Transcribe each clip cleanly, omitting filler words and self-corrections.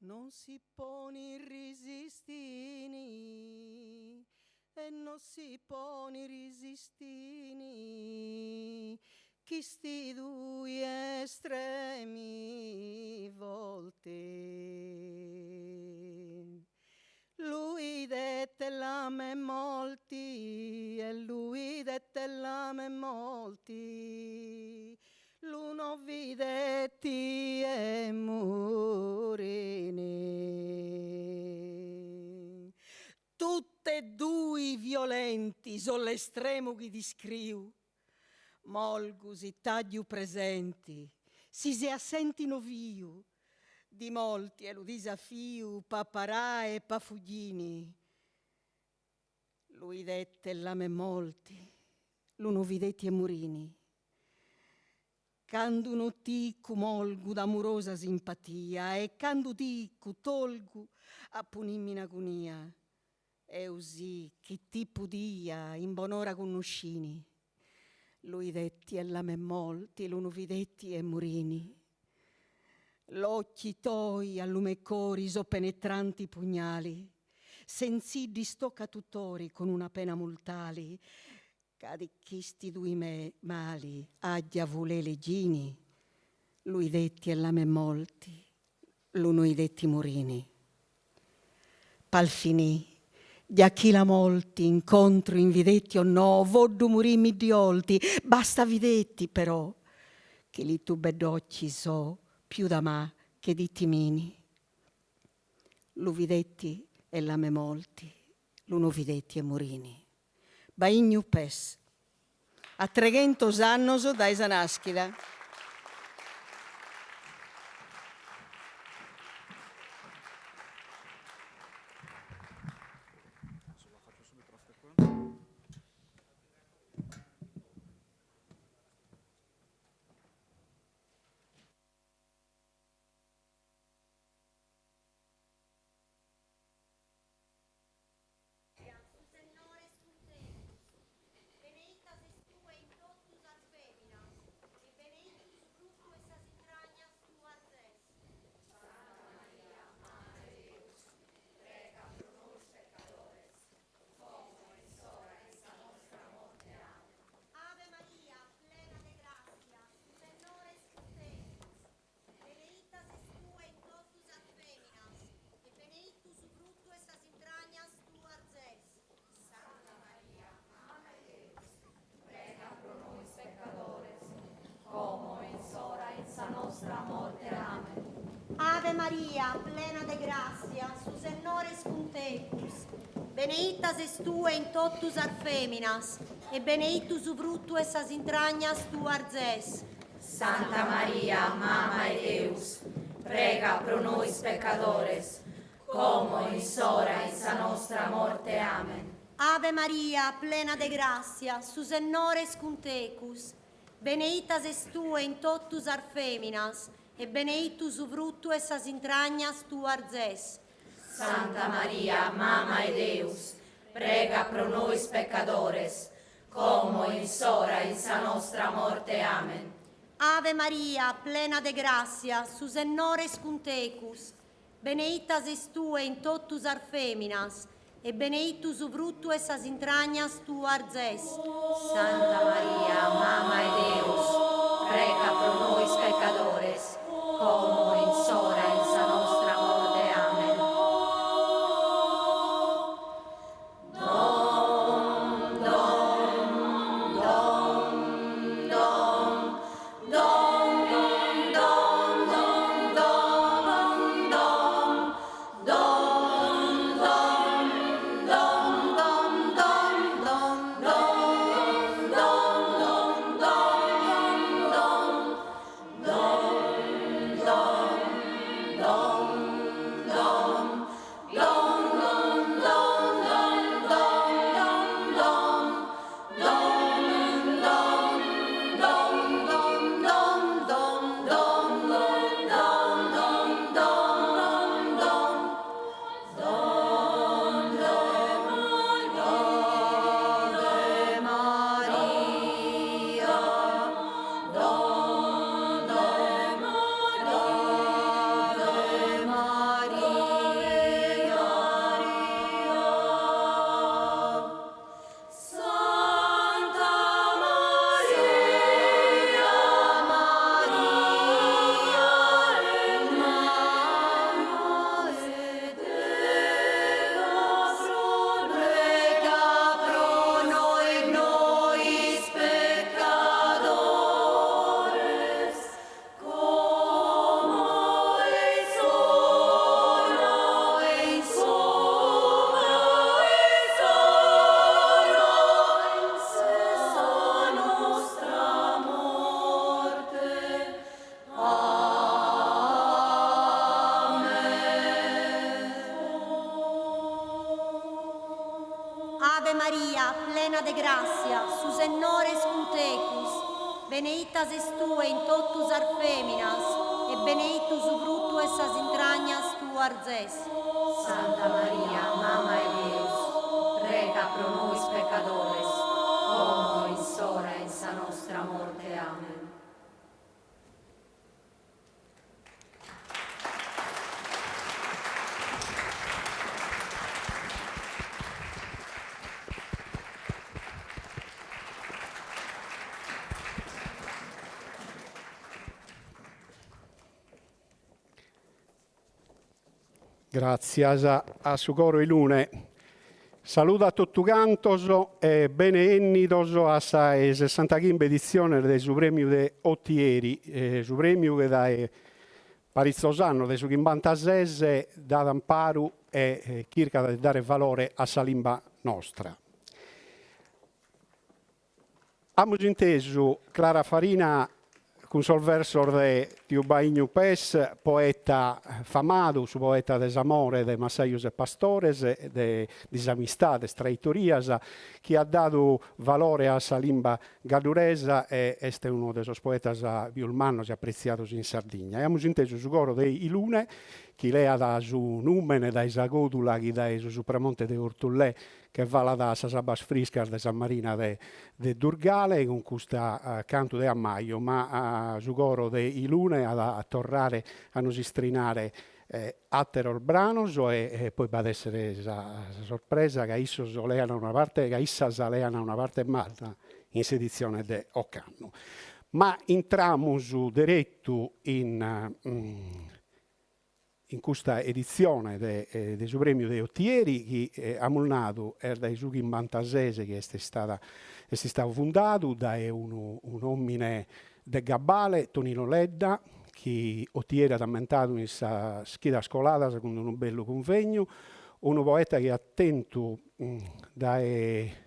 Non si poni risistini e no si poni risistini chisti dui estremi volti. Lui dette la me molti e lui dette la me molti Lu no videtti e murini. Tutt'e dui violenti so l'estremu chi discriu. Molgu si t'agghiu presenti, si si assenti no viu. Di molti è lu disafiu pa parà e pa fugini. Lui dette la me molti, lu no videtti e murini. Candu no ticu molgu d'amurosa simpatia e candu ticu tolgu a punimi in agonia. Eu sì chi ti podia in bon'ora connoscini. Lu idetti e la me molti, lu no videtti e murini. L'occhi toi a lu me cori so penetranti pugnali, senz'iddi stocca tuttori con una pena multali, Ca di chisti dui me mali aggia vulè leggini, lu idetti e la me molti, lu no idetti murini. Pal finì, già chi la molti incontru in videtti o no, voddu murì middi olti, basta videtti però, chi li tu bedd'occhi so più d'amà che di timini. Lu videtti e la me molti, lu no videtti e murini. Baignu Pes. A treghentos annos dae sa nàschida. Su Sennore est cun tegus. Beneitta ses tue in totu sas feminas, e beneittu su fruttu 'e sas intragnas tuas Zes. Santa Maria, Mama 'e Deus, prega pro nois peccadores, como e in s'ora 'e sa nostra morte. Amen. Ave Maria, plena de grassia, su Sennore est cun tegus. Beneitta ses tue in totu sas feminas, e beneittu su fruttu 'e sas intragnas tuas Zes. Santa Maria, Mama 'e Deus, prega pro nois peccadores, como e in s'ora 'e sa nostra morte. Amen. Ave Maria, plena de grassia, su Sennore est cun tecus. Beneitta ses tue in totu sas feminas, e beneittu su fruttu 'e sas intragnas tuas Zes. Santa Maria, Mama 'e Deus, prega pro nois peccadores, como e in s'ora 'e sa nostra morte. Amen. Ave Maria, plena de grassia, su Sennore est cun tecus. Beneitta ses tue in totu sas feminas, e beneittu su fruttu 'e sas intragnas tuas Zes. Santa Maria, Mama 'e Deus, prega pro nois peccadores, como e in s'ora 'e sa nostra morte. Amen. Ave Maria, plena de grassia, su Sennore est cun tecus. Beneitta ses tue in totu sas feminas, e beneittu su fruttu 'e sas intragnas tuas Zes. Santa Maria, Mama 'e Deus, prega pro nois peccadores, como e in s'ora 'e sa nostra morte. Amen. Maria, plena de grassia, su Sennore est cun tecus, beneitta ses tue in totu sas feminas, e beneittu su fruttu 'e sas intragnas tuas, Zes. Santa Maria, Mama 'e Deus, prega pro nois peccadores, como e in s'ora 'e sa nostra morte. Amen. Gràtzias a su coro Ilune. Saludu a totu cantos e bene 'ennidos a sa 'e sessantaghimbe editziones de su Prèmiu de Otieri, su prèmiu chi dae paritzos annos, dae su chimbantases, dat amparu e chircat de dare valore a sa limba nostra. Amus intesu Clara Farina cun sos versos de tiu Baignu Pes, poeta famadu, su poeta de s'amore de massajos e pastores, de disamistades, traitorias, chi at dadu valore a sa limba gadduresa e est unu de sos poetas pius mannos e apretziados in Sardigna. E amus intesu su coro de Ilune, chi leat su nùmene dae sa còdula chi dae su supramonte de Orthullè che falat a sas abbas friscas de sa marina de de Durgale cun custa cantu de ammaju, ma su coro de Ilune at a torrare a nos istrinare àteros branos e poi b'at èssere sa sorpresa ca issos lean una parte, ca issas lean una parte manna in s'editzione de ocannu. Ma intramus deretu in in custa editzione de de su Prèmiu de Otieri chi amus nadu est dae su chimbantases chi est istada est istadu fundadu dae unu un'òmine de gabbale, Tonino Ledda, chi Otieri at ammentadu in sas chidas coladas cun unu bellu cunvegnu, unu poeta chi at tentu dae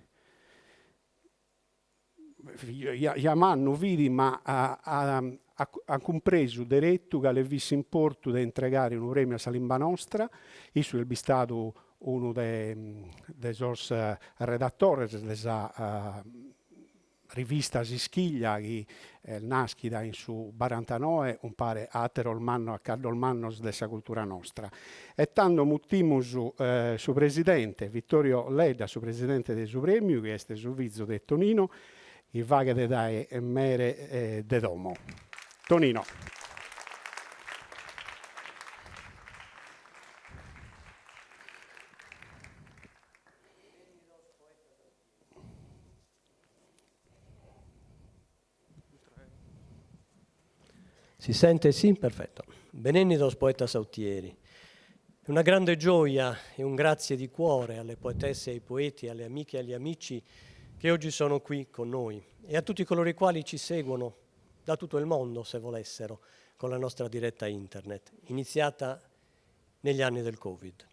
Ja mannu fit ma at cumpresu deretu cale fit s'importu de intregare unu premiu a sa limba nostra, issu est bistadu unu de de sos redatores de sa rivista S'Ischiglia chi est naschida in su barantanoe umpare a ateros mannos a caddos mannos de sa cultura nostra. E tando mutimus su presidente Vittorio Ledda, su presidente de su prèmiu, chi est su fizu de Tonino, chi faghet dae mere de domo. Tonino. Si sente? Sì? Perfetto. Benennidos poetas a Utieri. È una grande gioia e un grazie di cuore alle poetesse e ai poeti, alle amiche e agli amici che oggi sono qui con noi e a tutti coloro i quali ci seguono da tutto il mondo, se volessero, con la nostra diretta internet, iniziata negli anni del Covid.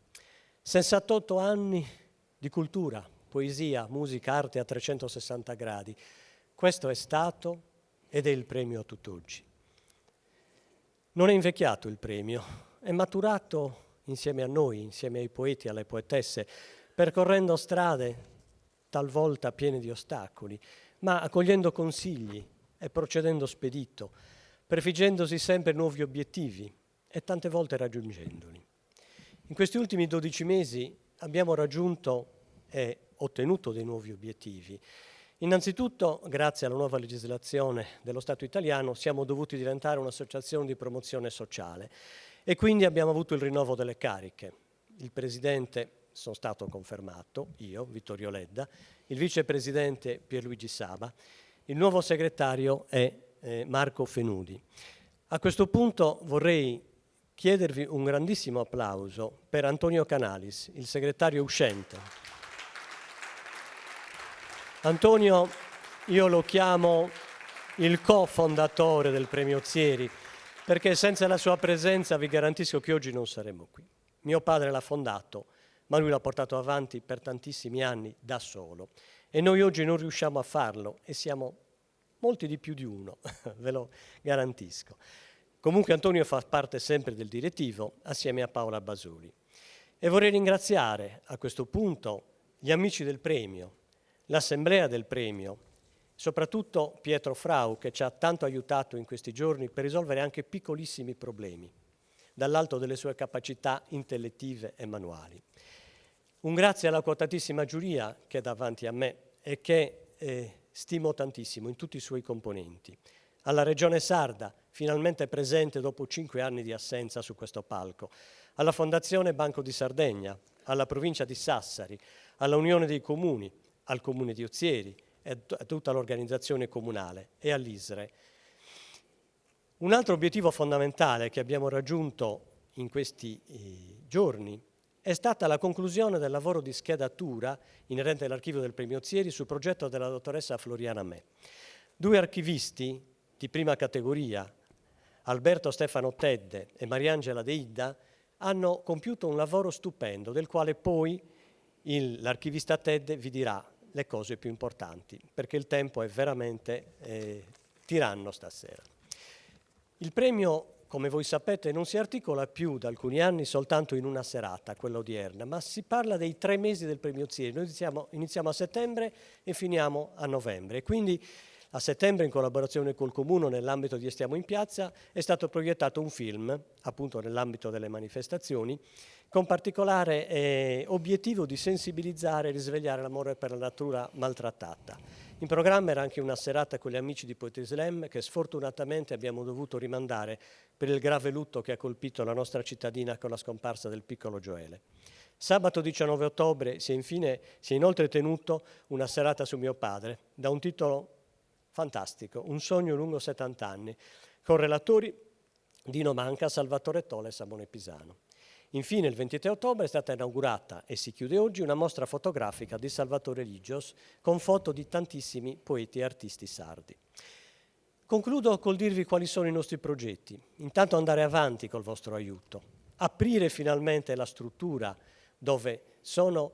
68 anni di cultura, poesia, musica, arte a 360 gradi. Questo è stato ed è il premio a tutt'oggi. Non è invecchiato il premio, è maturato insieme a noi, insieme ai poeti e alle poetesse, percorrendo strade talvolta piene di ostacoli, ma accogliendo consigli e procedendo spedito, prefiggendosi sempre nuovi obiettivi e tante volte raggiungendoli. In questi ultimi 12 mesi abbiamo raggiunto e ottenuto dei nuovi obiettivi. Innanzitutto, grazie alla nuova legislazione dello Stato italiano, siamo dovuti diventare un'associazione di promozione sociale e quindi abbiamo avuto il rinnovo delle cariche. Il presidente sono stato confermato, io, Vittorio Ledda, il vicepresidente Pierluigi Saba, il nuovo segretario è eh, Marco Fenudi. A questo punto vorrei chiedervi un grandissimo applauso per Antonio Canalis, il segretario uscente. Antonio, io lo chiamo il cofondatore del Premio Ozieri, perché senza la sua presenza vi garantisco che oggi non saremmo qui. Mio padre l'ha fondato, ma lui l'ha portato avanti per tantissimi anni da solo e noi oggi non riusciamo a farlo e siamo molti di più di uno, ve lo garantisco. Comunque Antonio fa parte sempre del direttivo assieme a Paola Basoli. E vorrei ringraziare a questo punto gli amici del premio, l'assemblea del premio, soprattutto Pietro Frau che ci ha tanto aiutato in questi giorni per risolvere anche piccolissimi problemi, dall'alto delle sue capacità intellettive e manuali. Un grazie alla quotatissima giuria che è davanti a me e che eh, stimo tantissimo in tutti i suoi componenti. Alla Regione Sarda, finalmente presente dopo cinque anni di assenza su questo palco, alla Fondazione Banco di Sardegna, alla Provincia di Sassari, alla Unione dei Comuni, al Comune di Ozieri e a tutta l'organizzazione comunale e all'ISRE. Un altro obiettivo fondamentale che abbiamo raggiunto in questi eh, giorni è stata la conclusione del lavoro di schedatura inerente all'archivio del Premio Ozieri sul progetto della dottoressa Floriana Me. Due archivisti di prima categoria, Alberto Stefano Tedde e Mariangela Deidda, hanno compiuto un lavoro stupendo, del quale poi l'archivista Tedde vi dirà le cose più importanti, perché il tempo è veramente eh, tiranno stasera. Il premio, come voi sapete, non si articola più da alcuni anni soltanto in una serata, quella odierna, ma si parla dei tre mesi del premio Ozieri. Noi iniziamo, iniziamo a settembre e finiamo a novembre. Quindi a settembre, in collaborazione col Comune, nell'ambito di Stiamo in Piazza, è stato proiettato un film, appunto nell'ambito delle manifestazioni, con particolare eh, obiettivo di sensibilizzare e risvegliare l'amore per la natura maltrattata. In programma era anche una serata con gli amici di Poetry Slam che sfortunatamente abbiamo dovuto rimandare per il grave lutto che ha colpito la nostra cittadina con la scomparsa del piccolo Gioele. Sabato 19 ottobre si è, infine, si è inoltre tenuto una serata su mio padre, da un titolo fantastico, Un sogno lungo 70 anni, con relatori Dino Manca, Salvatore Tola e Simone Pisano. Infine, il 23 ottobre è stata inaugurata e si chiude oggi una mostra fotografica di Salvatore Ligios con foto di tantissimi poeti e artisti sardi. Concludo col dirvi quali sono i nostri progetti. Intanto andare avanti col vostro aiuto, aprire finalmente la struttura dove sono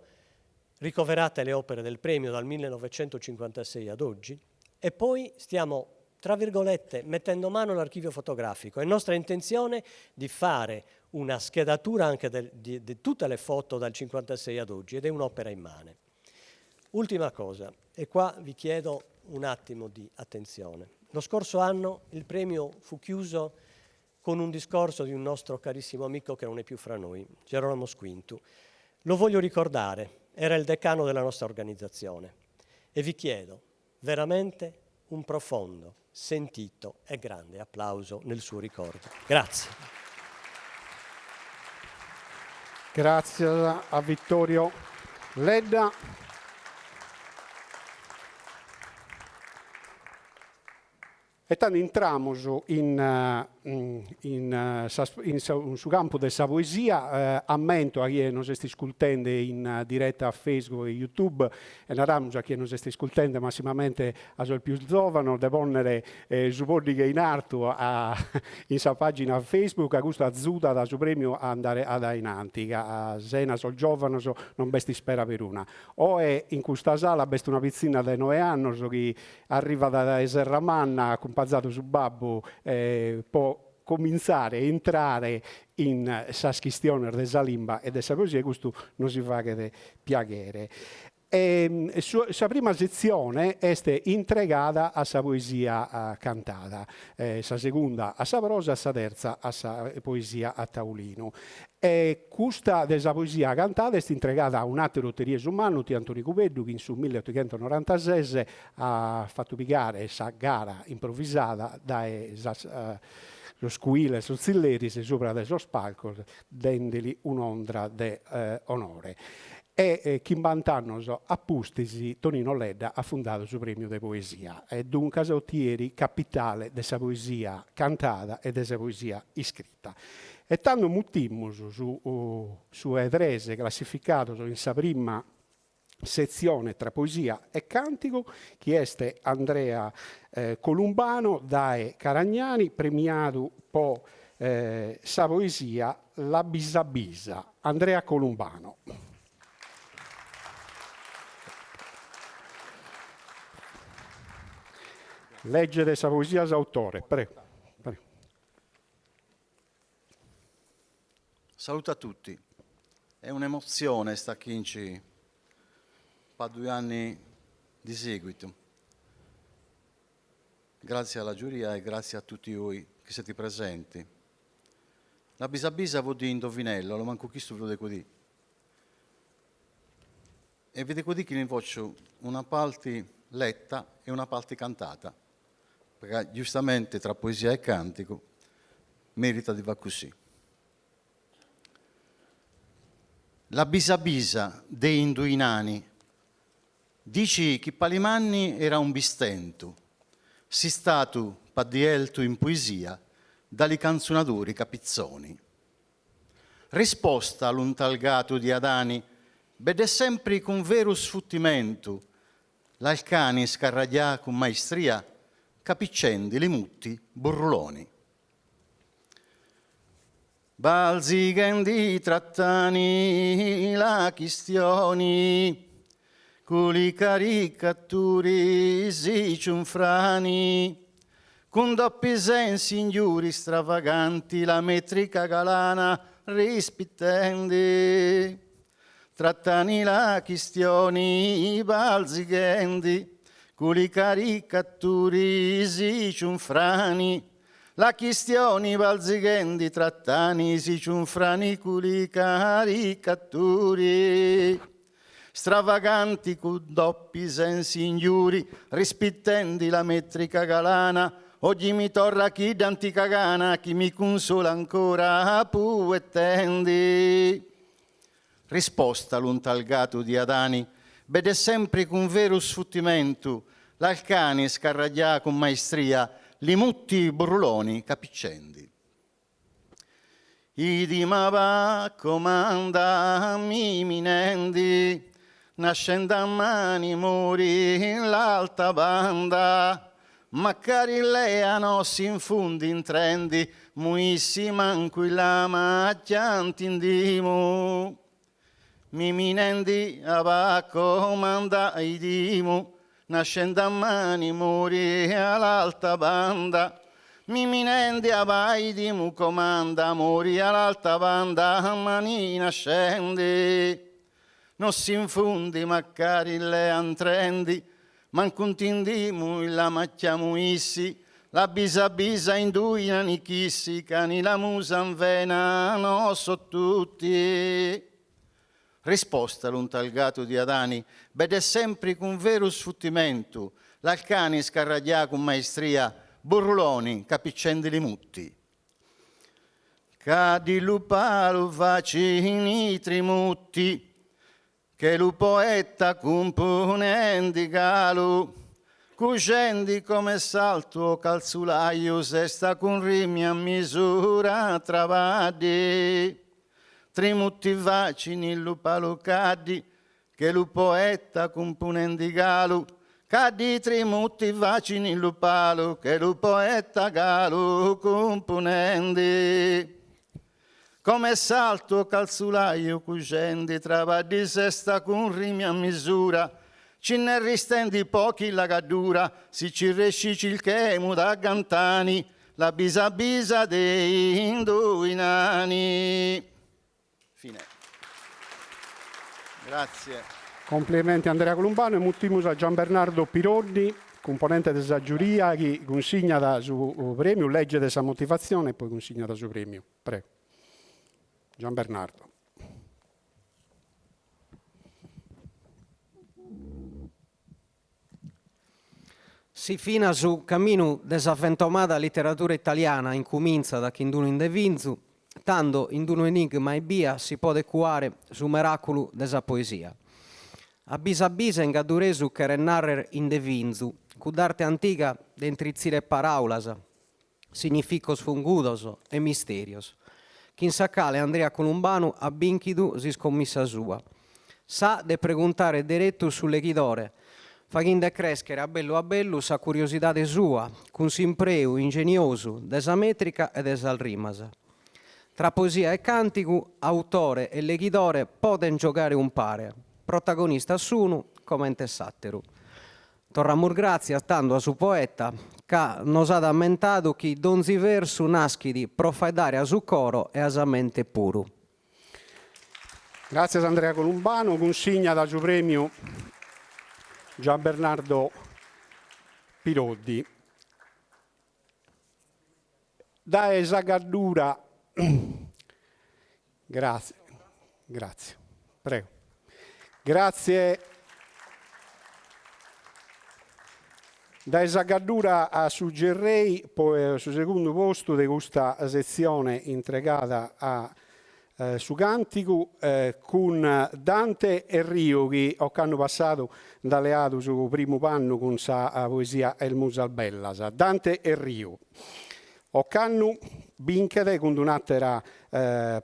ricoverate le opere del premio dal 1956 ad oggi e poi stiamo, tra virgolette, mettendo mano all'archivio fotografico. È nostra intenzione di fare una schedatura anche del, di, di tutte le foto dal 56 ad oggi ed è un'opera immane. Ultima cosa, e qua vi chiedo un attimo di attenzione. Lo scorso anno il premio fu chiuso con un discorso di un nostro carissimo amico che non è più fra noi, Gerolamo Squintu. Lo voglio ricordare, era il decano della nostra organizzazione e vi chiedo veramente un profondo, sentito e grande applauso nel suo ricordo. Grazie. Grazie a Vittorio Ledda. E tando intramus in in in su campu de sa poesia, ammento a chie nos est iscultende in diretta a Facebook e YouTube e naramus a chie nos est iscultende massimamente a sos pius zovanos de ponnere su poddighe in artu a in sa pagina Facebook ca custu azudat su premiu a andare a dae in anti ca sena sos giovanos non b'est ispera peruna. Oe in custa sala b'est una pitzinna de noe annos chi Arrivat dae Serramanna, acumpanzadu su babbu po comintzare e intrare in sas chistiones de sa limba e de sa poesia e custu nos faghet piaghere. E sa prima setzione est intregada a sa poesia cantada, sa segunda a sa prosa, sa tertza a sa poesia a taulinu. E custa de sa poesia cantada est intregada a un'àteru oteriesu mannu, tiu Antoni Cubeddu, chi in su milletoghentonorantases at fatu pigare sa gara improvisada dae sas sos cuiles, sos tzilleris subra de sos palcos, dendeli un'ondra de onore. E chimbant'annos a pustis Tonino Ledda at fundadu su Prèmiu de Poesia, e duncas Otieri capitale de sa poesia cantada e de sa poesia iscrita. E tando mutimus su su 'e tres classificados in sa prima setzione tra poesia e càntigu, chi est Andrea Columbano dae Caragnani, premiadu po sa poesia La bisa bisa. Andrea Columbano. Leget sa poesia s'autore, prego. Saluto a tutti. È un'emozione sta chinci. Pa due anni di seguito. Grazie alla giuria e grazie a tutti voi che siete presenti. La bisa bisa vuol dire indovinello, allo manco chistu vi lu deco dì. E vi deco dì chi ne faccio una parte letta e una parte cantata, perché giustamente tra poesia e cantico merita di fare così. La bisa bisa dei induinani dici chi Palimanni era un bistentu, si statu paddieltu in poesia da li canzunaduri capizzoni. Risposta l'untalgatu di Adani, bede sempri cun veru sfuttimentu, l'alcani scarraglià cun maestria, capiccendi li mutti burruloni. Balzighendi trattani la chistioni, cu li caricaturi si ciunfrani, cun doppi sensi ingiuri stravaganti la metrica galana rispittendi. Trattani la chistioni balzighendi, cu li caricaturi si ciunfrani, la chistioni balzighendi trattani si ciunfrani cu li caricaturi. Stravaganti cu doppi sensi ingiuri, rispittendi la metrica galana, oggi mi torra chi d'antica gana, chi mi consola ancora puettendi. Risposta l'untalgatu di Adani, bede sempre cun veru sfuttimentu, l'alcani scarraglià con maestria, li mutti burloni capiccendi. Idi ma va comanda mi minendi, nascendo a mani muri l'alta banda, macari lea no si infundi in trendi, muissi manco la macchiantindimu. Mi minendi ava comanda idimu, nascendo a mani muri all'alta banda, mi minendi avaidimu comanda muri all'alta banda, manina scendi. Non si infundi macari le antrendi, mancontindimu la macchia muissi, la bisa bisa induina nichissi, cani la musa vena, no so tutti. Risposta l'untalgato di Adani, bede sempre con vero sfuttimento, l'alcani scarraglià con maestria, burloni capiccendi li mutti. Cadi lupalu facini trimutti, che lu poeta componendi galu, cuscendi come salto calzulaio, se sta con rimi a misura travadi. Trimutti vacini lupalu caddi, che lu poeta componendi galu, caddi trimutti vacini lupalu, che lu poeta galu componendi. Come salto calzulaio cuscendi, travadi sesta con rimi a misura, ci ne ristendi pochi la gaddura, si ci rescici il chemu da gantani, la bisa bisa dei induinani. Fine. Grazie. Complimenti Andrea Columbano e muttimus a Gian Bernardo Piroddi, componente della giuria, che consigna da su premio, legge della motivazione e poi consigna da su premio. Prego. Gian Bernardo. Si fina su camminu de sa fentomada literatura italiana incumintzat da chin d'unu indevinzu, tando in d'unu enigma ebbia si podet cuare su meraculu de sa poesia. A bisa bisa in gadduresu cheret narrer indevinzu, cudd'arte antiga de intritzire paraulas, significos fungudos e misterios, chin sa cale Andria Columbanu at binchidu s'iscommissa sua, sa de preguntare deretu su leghidore, faghinde crèschere a bellu a bellu sa curiosidade sua cun s'impreu ingeniosu de sa mètrica e de sas rimas. Tra poesia e càntigu, autore e leghidore podent giogare umpare, protagonistas s'unu comente s'àteru. Torramus gràtzias tando a su poeta ca nos at ammentadu chi donzi versu naschit pro faeddare a su coro e a sa mente puru. Gràtzias Andrea Columbano, cunsignat su prèmiu. Gian Bernardo Piroddi. Dae sa Gaddura Grazie, grazie. Prego. Grazie. Dae sa Gaddura a su Gerrei po su segundu postu de custa setzione intregada a su càntigu cun Dante Erriu chi ocannu passadu nd'at leadu su primu pannu cun sa poesia Is musas bellas. Dante Erriu. Ocannu binchet cun un'àtera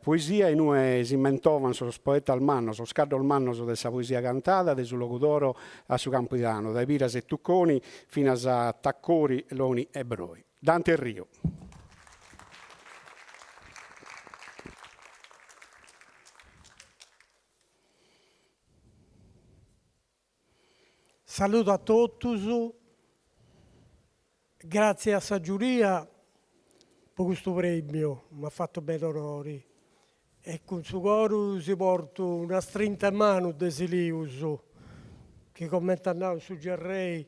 poesia in ue si mentovan sos poetas mannos, sos caddos mannos de sa poesia cantada, de su Logudoro a su Campidanu, dae Piras e Tucconi finas a Taccori, Loni e Broi. Dante Erriu. Saludu a totus, gratzias a sa giuria po custu premiu, m'at fatu meda onori e cun su coru si portu una strinta 'e manu de Silius, chi comente at nau su Gerrei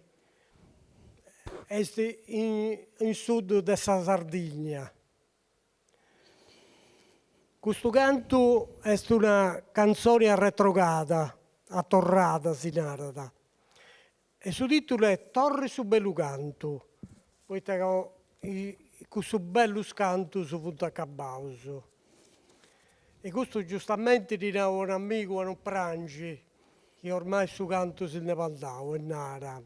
est in sud de sa Sardigna. Custu cantu est una cantzoni arretrogada, a torrada si narat, e su titulu est Torri su bellu cantu, poita ca cussus bellus cantus funt acabaus. E custu giustamenti ddi nau a un'amigu a non prangi, chi ormai su cantu si nd'est andau e narat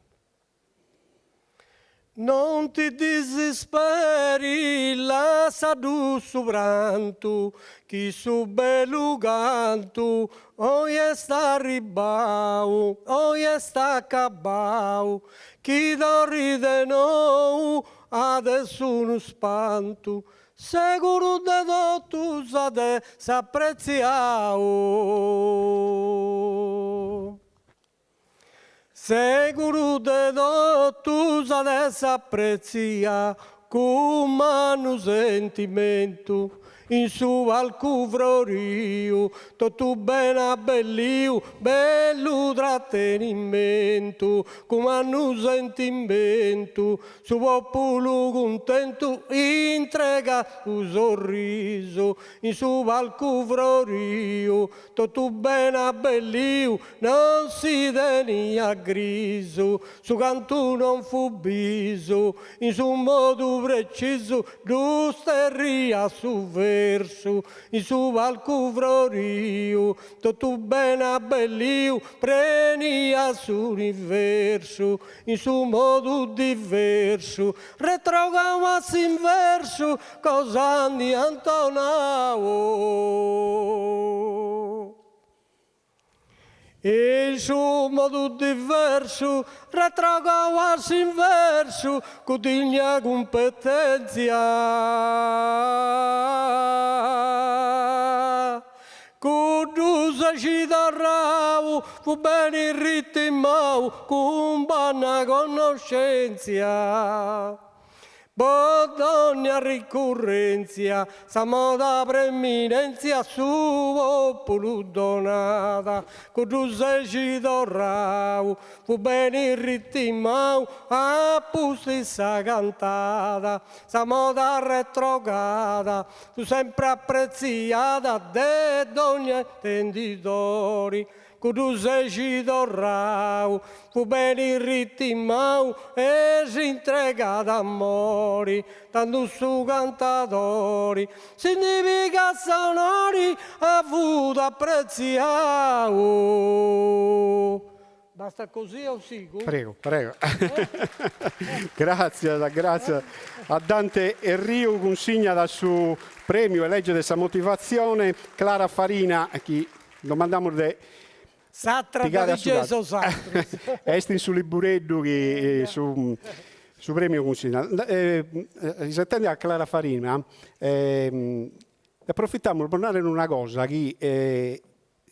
Non ti disisperi, lassa-ddu su prantu, chi su bellu cantu oi est arribbau, oi est acabau, chi torrit de nou at essi unu spantu, seguru de totus at essi apretziau. Seguru de totus at essi apretziau cun mannu sentimentu in su palcu froriu totu bene abbelliu bellu tratenimentu cun mannu sentimentu su populu cuntentu intregat su sorrisu in su palcu froriu Totu bene abbelliu, non si teniat grisu, su cantu non fut bisu, in su modu precisu ddu sterriat su versu, in su palcu froriu, totu bene abbelliu, preniat s'universu, in su modu diversu, retrogau a s'inversu, cosa nd'iant 'onau. In su modu diversu, retrogau a s'inversu, cun digna cumpetèntzia. Cuddu sexi torrau fut beni ritimau cun bona connoscèntzia. Po dònnia ricurrèntzia sa moda preminèntzia su pòpulu donat. Cuddu sexi torrau fut beni ritimau a pustis sa cantada sa moda retrogada Fut sempre apretziada de dogna intendidori, cuddu sexi torrau fut beni ritimau e s'intregat amori, tandu su cantadori si ndi pigat s'onori ca fut apretziau. Basta così o sigu? Prego, prego. Gràtzias, gràtzias. A Dante Erriu cunsignat su prèmiu e legget sa motivatzione Clara Farina chi domandamus de S'atra pigare a su dda sos atrus. Est in su libureddu chi su su prèmiu cunsignat. Isetende a Clara Farina aprofitamus pro nàrrere una cosa chi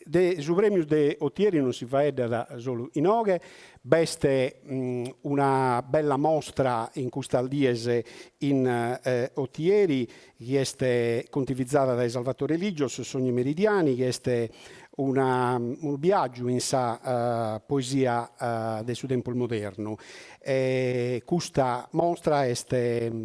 De su prèmiu de Otieri non si faeddat solu inoghe, b'est una bella mostra in custas dies in Otieri chi est contivizada dae Salvatore Ligios, Sogni Meridiani, chi est. Una unu biàgiu in sa poesia de su tempus modernu. E custa mostra est,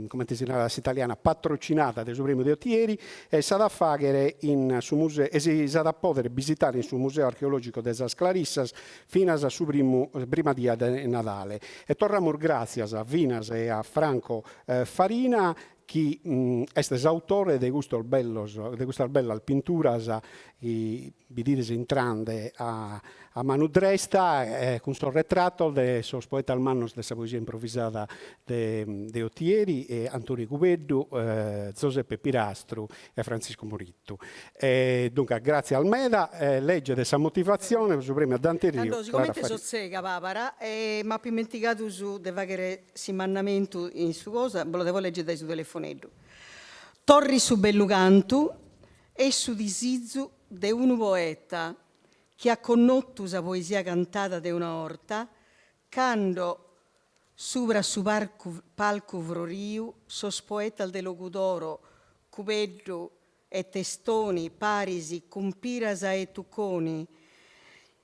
comente si narat a s'italiana, patrocinada de su Prèmiu de Otieri e s'at a fàghere in su museu e si s'at a pòdere bisitare in su Museu Archeològicu de sas Clarissas finas a su primu prima dia de Nadale. E torramus gràtzias finas a Franco Farina chi est s'autore de custos bellos de custas bellas pinturas chi bidides intrande a a manu dresta cun sos retratos de sos poetas mannos de sa poesia improvisada de de Otieri, Antoni Cubeddu, Zoseppe Pirastru e Frantziscu Morittu. E duncas gràtzias meda, legget sa motivatzione pro su prèmiu a Dante Erriu, Tando, sigomente so tzega pàpara e m'apo immentigadu su de fàghere s'immannamentu in su cosa, bos lu devo lègere dae su telefoneddu. Torri su bellu cantu est su disizu de unu poeta chi at connotu sa poesia cantada de una 'orta, cando subra su parcu palcu froriu sos poetas de Logudoro, Cubeddu e Testoni paris cun Piras e Tuconi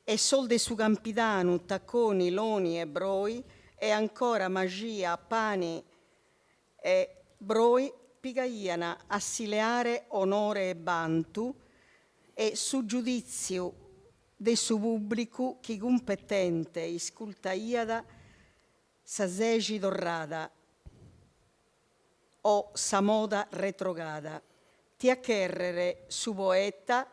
e sos de su Campidanu, Tacconi, Loni e Broi e ancora Maxia, Pani e Broi pigaian a si leare onore e bantu e su giudìtziu de su pùblicu chi cumpetente iscultaiat sa sexi torrada o sa moda retrogada. Tiat chèrrere su poeta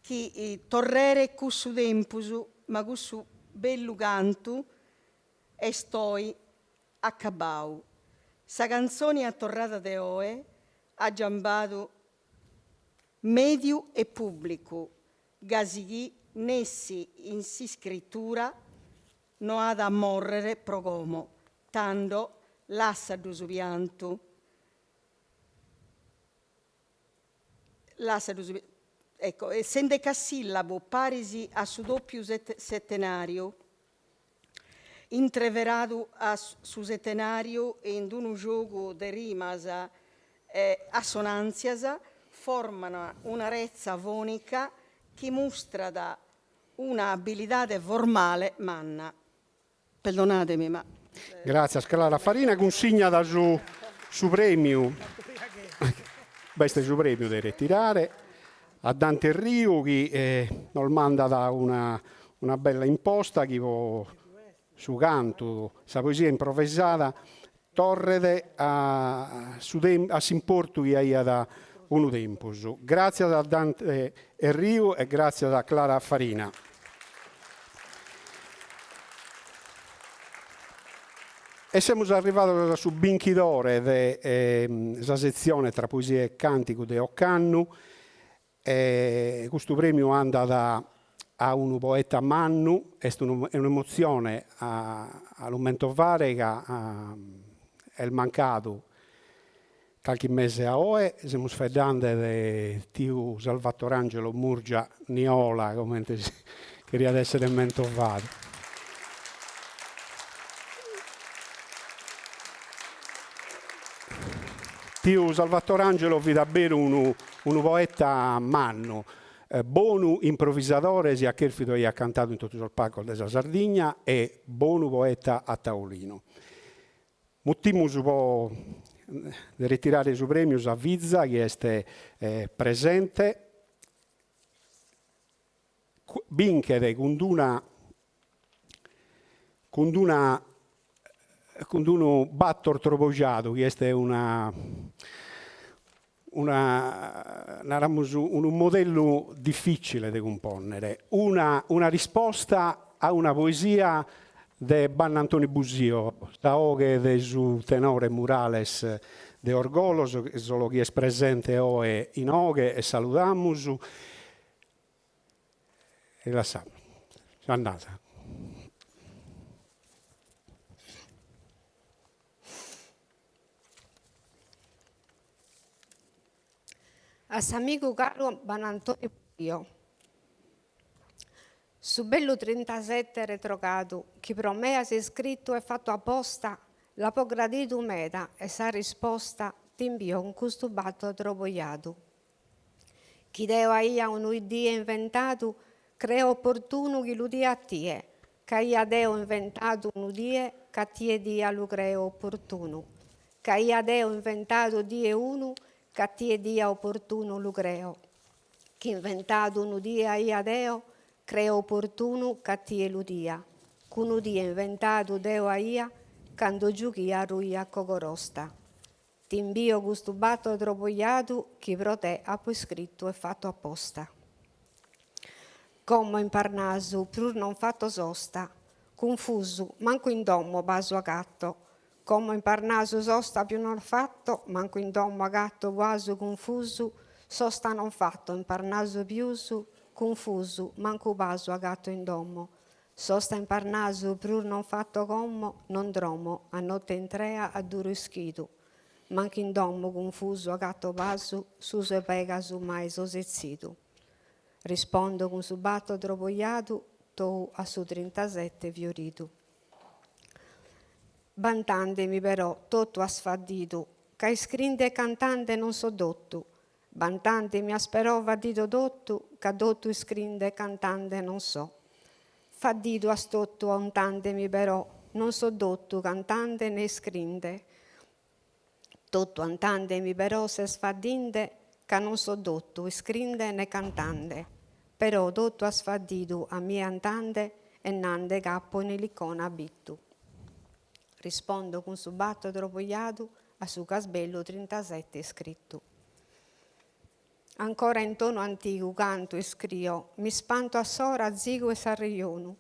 chi torreret cussu tempus ma cussu bellu cantu est oi acabau. Sa cantzoni a torrada de oe at giambadu mèdiu e pùblicu, gasi chi nessi in s'iscritura no at a mòrrere pro como. Tando lassa-ddu su piantu. Lassa-ddu su Ecco, s'endecasillabu paris a su dòpiu setenàriu, intreveradu a su setenàriu in unu giogu de rimas e assonàntzias, forman una retza fònica chi mustrat una abilidade formale manna. Perdonademi ma. Gràtzias Clara Farina cunsignat su su prèmiu, b'est su prèmiu de retirare a Dante Erriu chi nos mandat una una bella imposta chi po su cantu, sa poesia improvisada torret a su a s'importu chi aiat unu tempus. Gràtzias a Dante Erriu e gràtzias a Clara Farina. E semus arrivados a su binchidore de sa setzione tra poesia e càntigu de ocannu. E custu prèmiu andat a unu poeta mannu, est un'emotzione a lu mentovare ca est mancadu calchi mese a oe, semus faeddende de tiu Salvatorangelo Murgia Niola, comente cheriat èssere mentovadu. Tiu Salvatorangelo fit a beru unu unu poeta mannu, bonu improvisadore si at chèrfidu aiat cantadu in totu sos palcos de sa Sardigna e bonu poeta a taulinu. Mutimus po de retirare su prèmiu sa fiza chi est presente. Binchet cun d'una cun d'una cun d'unu battor trobojadu chi est una una naramus unu modellu difficile de cumponnere, una una risposta a una poesia de Bannantoni Busio, sa 'oghe de su tenore Murales de Orgòsolo, solo chi est presente oe inoghe e saludamus. E lassamus. Andada. A s'amigu caru Bannantoni Busio. Su bellu trintasette retrogadu chi pro me as iscritu e fatu aposta l'apo gradidu meda e sa risposta t'imbio cun custu battor trobojadu. Chi deo aia unu die inventadu, creo opportunu chi lu dia a tie, Ch'aia deo inventadu unu die, ch'a tie dia lu creo opportunu. Ch'aia deo inventadu die unu, ch'a tie dia opportunu lu creo. Ch'inventadu unu die aia deo, creo opportunu ch'a tie lu dia. Ch'unu die inventadu deo aia, cando giughia ruja cogorosta. T'imbio custu batto trobogliadu chi pro te apo iscrittu e fattu apposta. Como in Parnasu prus non fatto sosta, cunfusu, mancu in domo pasu agatto. Como in Parnasu sosta pius non fatto, mancu in domo agatto pasu cunfusu, sosta non fatto in Parnasu pius, cunfusu, mancu pasu agatto in domo. Sosta in Parnasu prus non fatto como, non dromo a notte intrea adduro ischidu. Mancu in domo cunfusu agatto pasu, susu 'e Pegasu mai so setzidu. Rispondo cun su batto trobogliadu tou a su trintasette fioridu. Bantandemi però totu as faddidu, ca iscriende e cantande non so dottu, Bantandemi as però faddidu totu, ca dottu iscriende e cantande non so. Faddidu as totu 'antandemi però, non so dottu cantande ne iscriende. Totu 'antandemi però ses faddinde, ca non so dottu iscriende ne cantande. Però totu as faddidu a mie 'antande e nande ch'apo in Elicona abìtu. Rispondo cun su batto trobogliadu a su ch'as bellu trintasette iscrittu. Ancora in tonu antigu canto e iscrio, m'ispanto a s'ora azigu 'e s'arrejonu.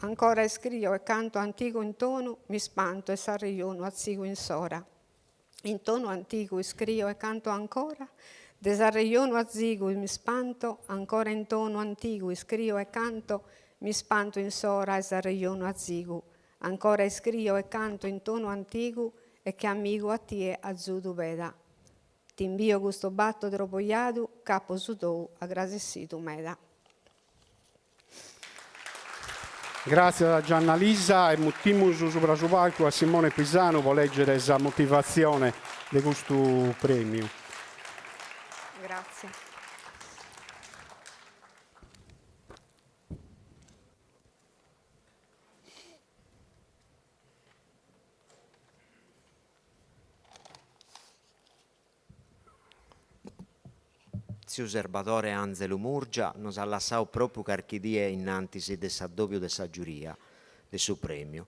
Ancora iscrio e canto antigu in tonu, m'ispanto 'e s'arrejonu azigu in s'ora. In tonu antigu iscrio e canto ancora, de s'arrejonu azigu m'ispanto, ancora in tonu antigu iscrio e canto, m'ispanto in s'ora 'e s'arrejonu azigu. Ancora iscrio e canto in tonu antigu e che amigu a tie azudu peda. T'imbio custu batto trobogliadu ch'apo su tou agradessidu meda. Gràtzias a Gianna Lisa e mutimus subra su palcu a Simone Pisanu pro lègere sa motivatzione de custu prèmiu. Gràtzias. Tziu Serbadore Anzelu Murgia nos at lassadu pròpiu carchi die innantis de s'addòbiu de sa giuria de su prèmiu,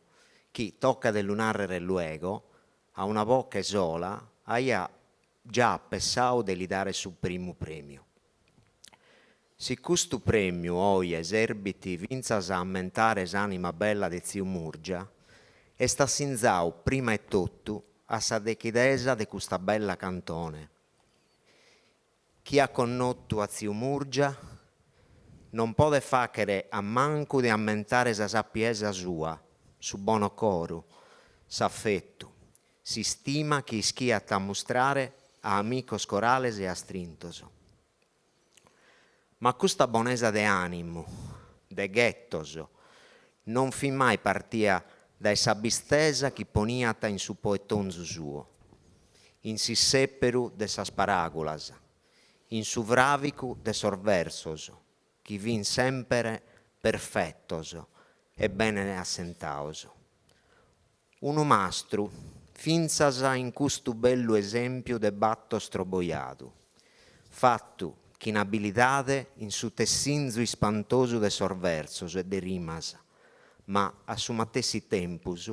chi, tocat de lu nàrrere luego, a una boche sola aiat già pessadu de li dare su primu prèmiu. Si custu prèmiu oje serbit fintzas a ammentare s'ànima bella de tziu Murgia, est assinzadu prima 'e totu a sa dechidesa de custa bella cantone. Chie at connotu a tziu Murgia non podet fàghere a mancu de ammentare sa sapiesa sua, su bonocoru, s'afetu, s'istima chi ischiat ammustrare a amicos corales e astrintos. Ma custa bonesa de ànimu, de ghetos, non fit mai partia dae s'abbistesa chi poniat in su poetonzu suo, in s'issèperu de sas paràgulas, in su fràvicu de sos versos, chi fin semper perfetos e bene assentados. Unu mastru, fintzas in custu bellu esèmpiu de battos trobojadu, fatu chin abilidade in su tessinzu ispantosu de sos versos e de rimas, ma a su matessi tempus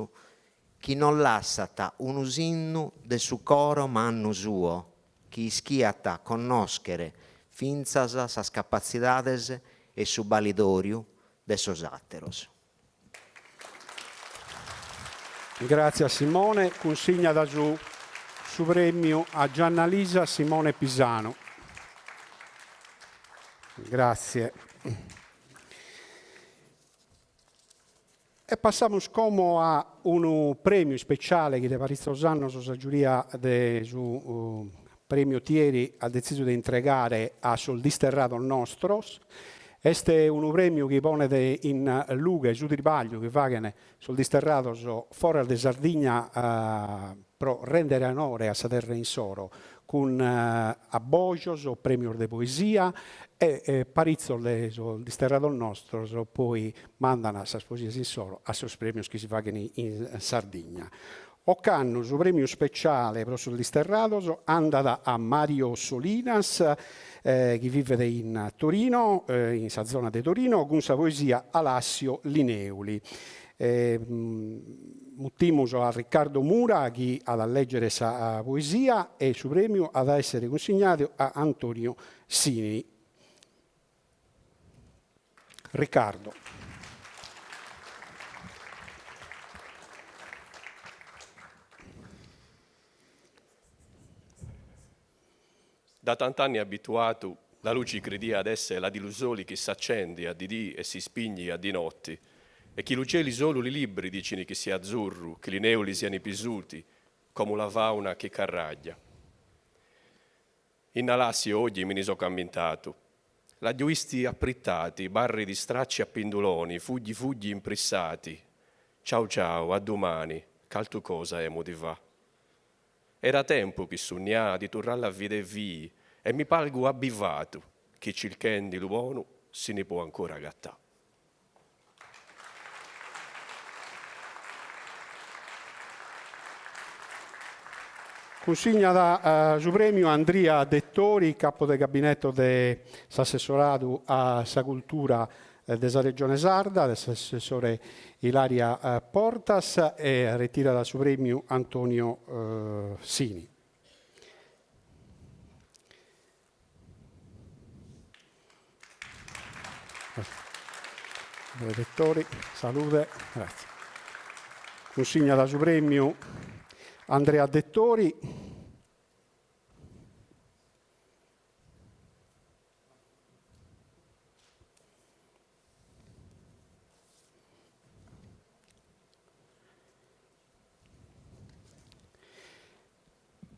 chi non lassat unu sinnu de su coro mannu suo chi ischiat connòschere fintzas sas capatzidades e su balidòriu de sos àteros. Gràtzias Simone, cunsignat su su prèmiu a Gianna Lisa Simone Pisanu. Gràtzie. E passamus como a unu prèmiu ispeciale chi de paritzos annos sa giuria de su Prèmiu Otieri at detzisu de intregare a sos disterrados nostros. Est unu prèmiu chi ponet in lughe su tribagliu chi faghent sos disterrados foras de Sardigna pro rèndere onore a sa terra insoro. cun abbojos, prèmios de poesia e paritzos de sos disterrados nostros poi mandan sas poesias insoro a sos prèmios chi si faghen in Sardigna. Ocannu su prèmiu speciale pro sos disterrados andat a Mario Solinas, chi vivet in Torino, in sa zona de Torino, cun sa poesia Alassio Li Neuli. Mutimus a Riccardo Mura chi at a lègere sa poesia e su prèmiu at a èssere cunsignadu a Antonio Sini. Riccardo. Da tant'anni abituatu, la luci cridia ad essere la di lu soli chi s'accendi a di dì e si spigni a di notti, e chi lu celi solu li libri dicini chi sia azzurru, chi li neuli siani pisuti, comu la fauna chi c'arragghia. In Alassio oggi mi ni so cammintatu. L'agghiu visti apprittati, barri di stracci a pinduloni, fugghi fugghi imprissati. Ciau ciau, a dumani, c'altu cosa emu di fa. Era tempu chi sunnià di turralla a vidè vii e mi palgu abbivatu chi circhendi lu bonu si ni po ancora agattà. Cunsignat su prèmiu Andria Dettori, capo de gabinetto de s'assessoradu a sa cultura de sa Regione Sarda, de s'assessore Ilaria Portas e retirat su prèmiu Antonio Sini. Dettori, salude, grazie. Cunsignat su prèmiu Andrea Dettori.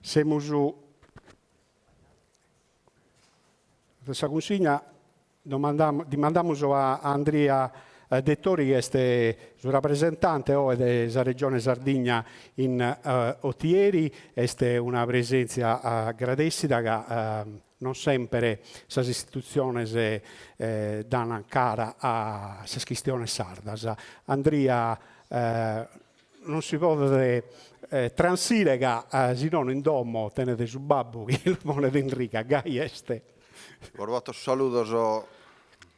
Semus de sa cunsigna dimandamus a Andria Dettori chi est su rapresentante oe de sa Regione Sardigna in Otieri, est una presèntzia agradèssida ca non semper sas istitutziones dan cara a sas chistiones sardas. Andria non si podet transire ca si nono in domo tenet su babbu chi lu ponet in riga, gai est. Bos bato sos saludos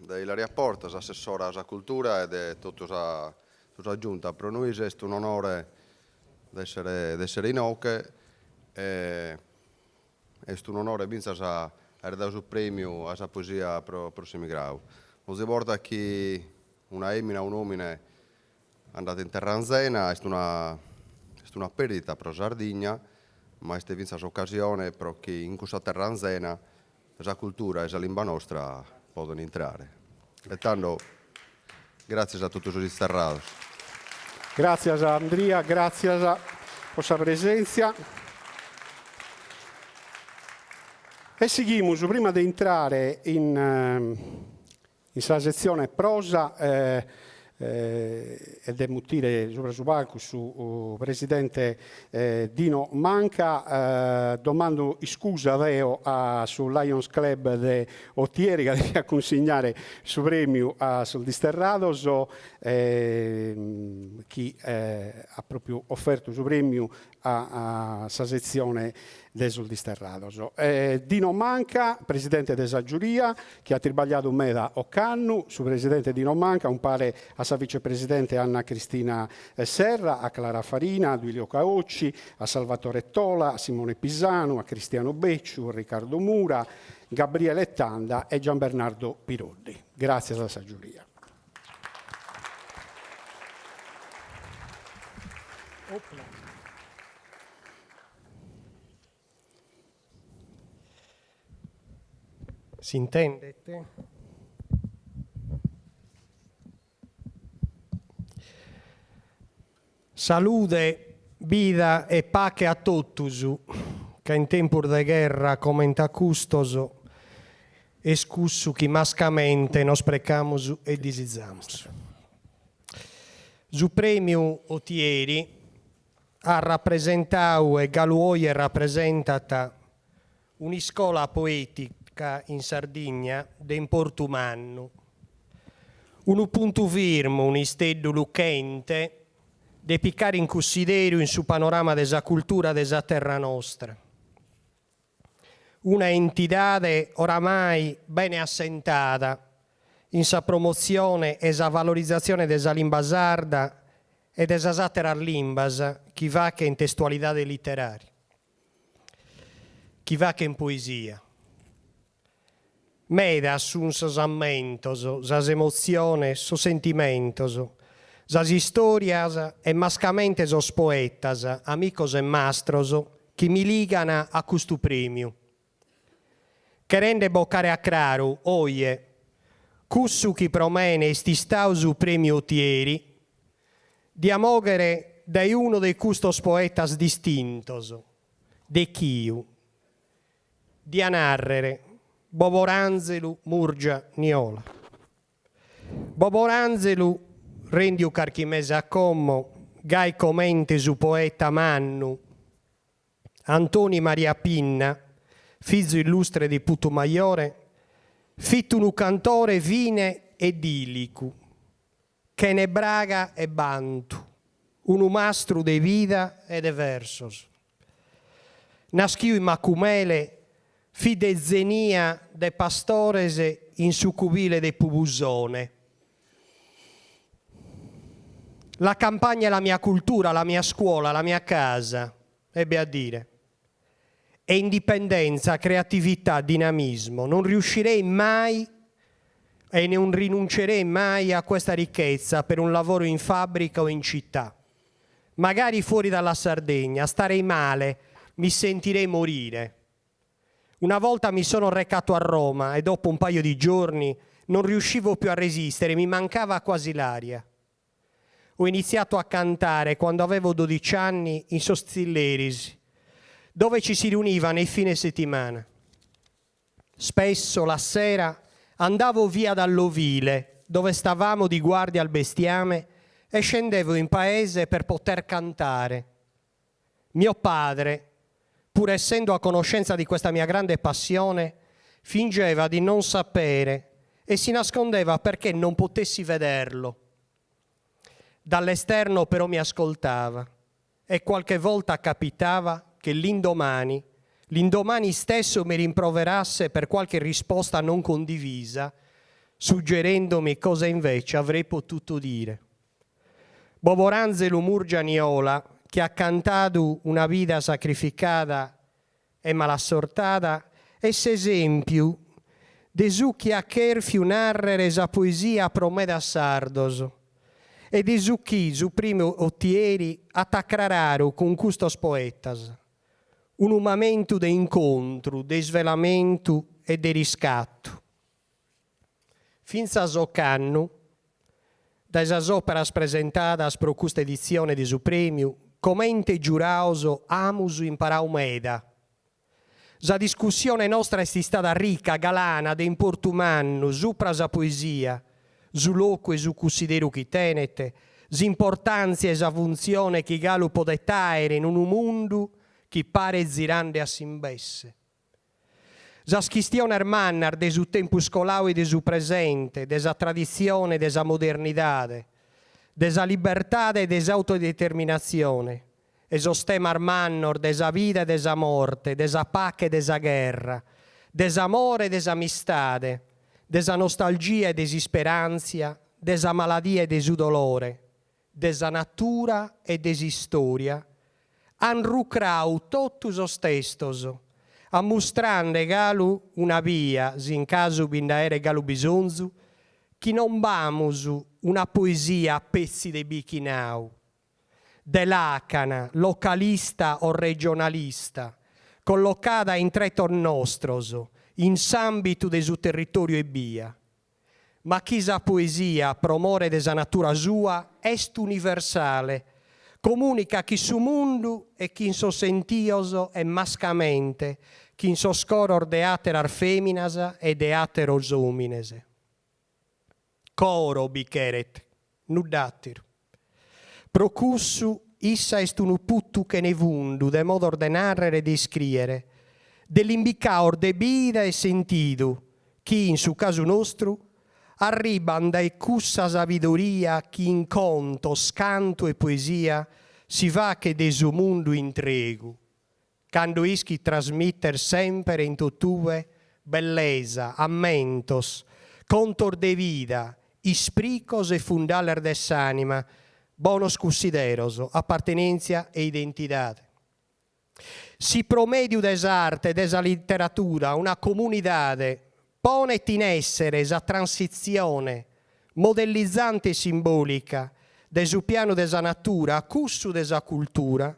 de Ilaria Portas, assessora a sa cultura e de totu sa sa giunta. Pro nois est un'onore de essere de essere inoche e est un'onore fintzas aer dadu su premiu a sa poesia pro pro s'emigradu. Onzi borta chi una emina o un'omine Andat in terra anzena, est una est una perdita pro Sardigna, ma est fintzas ocasione pro chi in cussa terra anzena sa cultura e sa limba nostra poden intrare. E tando gràtzias a totu sos disterrados. Gràtzias Andria, gràtzias pro sa presèntzia. E sighimus, prima de intrare in In sa setzione prosa e de mutire subra su palcu su presidente Dino Manca, domando iscusa deo a su Lions Club de Otieri ca deviat cunsignare su prèmiu a sos disterrados chi at pròpiu ofertu su prèmiu a sa setzione de sos disterrados. Dino Manca, presidente de sa giuria, chi at tribagliadu meda ocannu, su presidente Dino Manca umpare a sa vicepresidente Anna Cristina Serra, a Clara Farina, a Duilio Caocci, a Salvatore Tola, a Simone Pisanu, a Cristiano Becciu, a Riccardo Mura, Gabriele Tanda e Gianbernardo Piroddi. Gràtzias a sa giuria. S'intendet? Salude, bida e pache a totus, ca in tempus de gherra comente a custos est cussu chi mascamente nos precamus e disizamus. Su Prèmiu Otieri at rapresentau e galu oje rapresentat. Un'iscola poètica in Sardigna de importu mannu. Unu puntu firmu, un'isteddu luchente de picare in cussideru in su panorama de sa cultura de sa terra nostra. Una entidade oramai bene assentada in sa promotzione e sa valorizatzione de sa limba sarda e de sas àteras limbas chi fachent testualidade literària. Chi fachent poesia. Medas sun sos ammentos, sas emotziones, sos sentimentos, sas istòrias e mascamente sos poetas, amicos e mastros chi mi ligan a custu prèmiu. Cherende bocare a craru, oje, cussu chi pro mene est istau su Prèmiu Otieri, dia mòghere dae unu de custos poetas distintos, de chiu, dia nàrrere Boborànzelu Murgia Niola. Boborànzelu, rendiu carchi mese a como, gai comente su poeta mannu Antoni Maria Pinna, fizu illustre de Putumajore, fit unu cantore fine e dìlicu, chene braga e bantu, unu mastru de vida e de versos. Naschiu in Macumele, fit de zenia de pastores in su cubile de Pubusone. La campagna è la mia cultura, la mia scuola, la mia casa, ebbe a dire. È indipendenza, creatività, dinamismo. Non riuscirei mai e non rinuncerei mai a questa ricchezza per un lavoro in fabbrica o in città. Magari fuori dalla Sardegna, starei male, mi sentirei morire. Una volta mi sono recato a Roma e dopo un paio di giorni non riuscivo più a resistere, mi mancava quasi l'aria. Ho iniziato a cantare quando avevo 12 anni in sos tzilleris, dove ci si riuniva nei fine settimana. Spesso la sera andavo via dall'ovile, dove stavamo di guardia al bestiame, e scendevo in paese per poter cantare. Mio padre, pur essendo a conoscenza di questa mia grande passione, fingeva di non sapere e si nascondeva perché non potessi vederlo. Dall'esterno però mi ascoltava e qualche volta capitava che l'indomani, l'indomani stesso mi rimproverasse per qualche risposta non condivisa, suggerendomi cosa invece avrei potuto dire. Boborànzelu Murgia Niola, chi at cantadu una vida sacrificada e malassortada, est s'esèmpiu de su chi at chèrfiu nàrrere sa poesia pro medas sardos e de su chi su Prèmiu Otieri at acraradu cun custos poetas, unu mamentu de incontru, de isvelamentu e de riscatu. Fintzas ocannu, dae sas òperas presentadas pro custa editzione de su prèmiu, comente giuraos amus imparau meda. Sa discussione nostra est istada rica, galana, de importu mannu, supra sa poesia, su locu e su cussideru chi tenet, s'importàntzia e sa funtzione chi galu podet àere in unu mundu chi paret zirande a s'imbesse. Sas chistiones mannas de su tempus colau e de su presente, de sa traditzione e de sa modernidade, de sa libertade e de s'autodeterminatzione, e sos temas mannos de sa vida e de sa morte, de sa pache e de sa gherra, de s'amore e de s'amistade, de sa nostalgia e de s'isperàntzia, de sa maladia e de su dolore, de sa natura e de s'istòria, an rucrau totu sos testos, ammustrande galu una bia, si in casu bi nd'aeret galu bisonzu, chi non b'amus una poesia petzi de bichinau, de làcana, localista o regionalista, collocada in tretos nostros, in s'àmbitu de su territòriu ebbia. Ma chi sa poesia, pro more de sa natura sua, est universale, comùnicat chin su mundu e chin sos sentios e mascamente chin sos coros de àteras fèminas e de àteros òmines. Coro bi cheret, nudd'àteru. Pro cussu issa est unu putu chene fundu de modos de nàrrere e de iscrìere. De limbicaos de bida e sentidu chi, in su casu nostru, arribant dae cussa sabidoria chi in contos, cantu e poesia si faghet de su mundu intregu, cando ischit trasmìter semper e in totue bellesa, ammentos, contos de vida, ispricos e fundales de s'ànima, bonos cussideros, apartenèntzia e identidade. Si pro mèdiu de s'arte e de sa literatura una comunidade ponet in èssere sa transitzione modellizante e simbòlica dae su pianu de sa natura a cussu de sa cultura,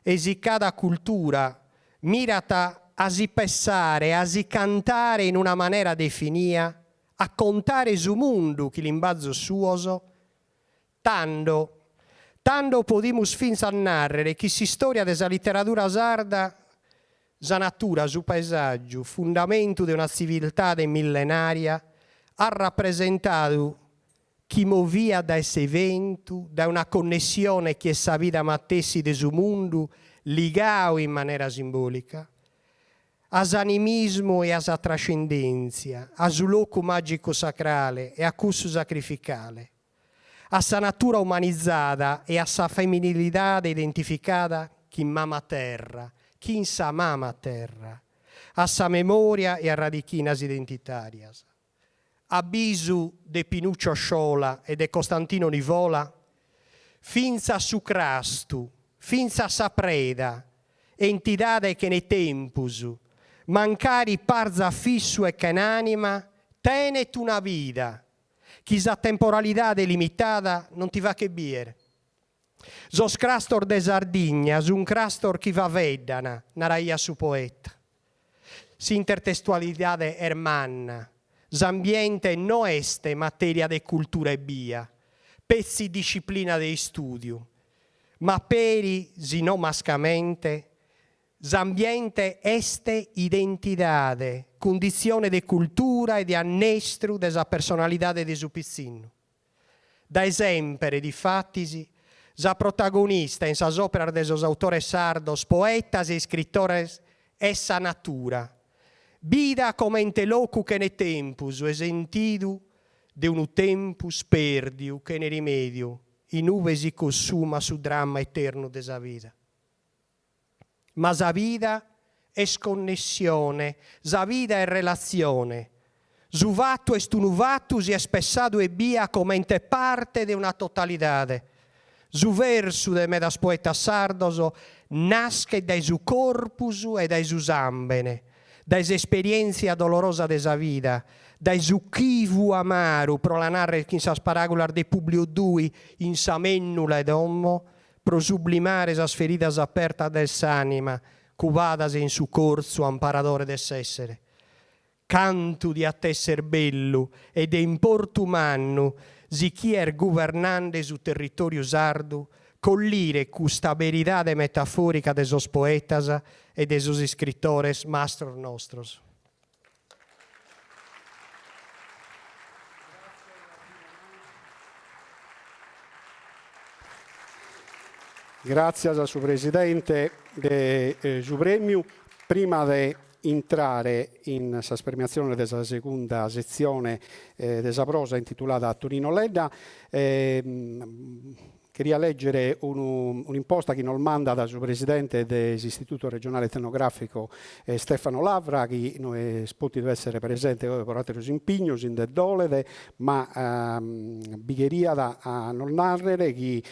e si cada cultura mirat a si pessare, a si cantare in una manera definia, a contare su mundu chin limbazos suos, tando, tando podimus fintzas nàrrere chi s'istòria de sa literadura sarda, sa natura, su paesàgiu, fundamentu de una tziviltade millenària, at rapresentadu chi moviat dae s'eventu, dae una connessione chi est sa vida matessi de su mundu ligau in manera simbòlica a s'animismu e a sa trascendèntzia, a su locu màgicu sacrale e a cussu sacrificale, a sa natura umanizada e a sa feminilidade identificada chin mama terra, chin sa mama terra, a sa memòria e a radichinas identitàrias. A bisu de Pinuccio Sciola e de Costantino Nivola, fintzas su crastu, fintzas sa preda, entidade chene tempus, mancari parzat fissu e chen'anima, tenet una vida chi sa temporalidade limitada non ti faghet bier. Sos crastos de Sardigna sun crastos chi faveddan, naraiat su poeta. S'intertestualidade est manna, s'ambiente no est materia de cultura ebbia, petzi disciplina de istùdiu, ma peri, si no mascamente, s'ambiente est identidade, cunditzione de cultura e de annestru de sa personalidade de su pitzinnu. Dae semper, difatis, sa protagonista in sas òperas de sos autores sardos, poetas e iscritores, est sa natura, bida comente locu chene tempus e sentidu de unu tempus pèrdiu chene rimèdiu, in ube si cossumat su dramma eternu de sa vida. Ma sa vida est connessione, sa vida est relatzione. Su fatu est unu fatu si est pessadu ebbia comente parte de una totalidade. Su versu de medas poetas sardos naschet dae su corpus e dae su sàmbene, dae s'esperièntzia dolorosa de sa vida, dae su chivu amaru, pro la narrer chin sas paràgulas de Publio Dui in sa mènnula 'e domo, pro sublimare sas feridas apertas de s'ànima cubadas in su corzu amparadore de s'èssere. Cantu diat èssere bellu e de importu mannu si chie est guvernande su territòriu sardu collire custa beridade metafòrica de sos poetas e de sos iscritores mastros nostros. Gràtzias a su Presidente de su Prèmiu. Prima de intrare in sas premiatziones de sa segunda setzione de sa prosa intitulada Tonino Ledda, Cheria lègere unu un'imposta chi nos mandat su presidente de s'Istituto Regionale Etnografico Stefano Lavra, chi no est pòtidu èssere presente oe pro àteros impignos, si nde dolet, ma bi cheriat a nos nàrrere chi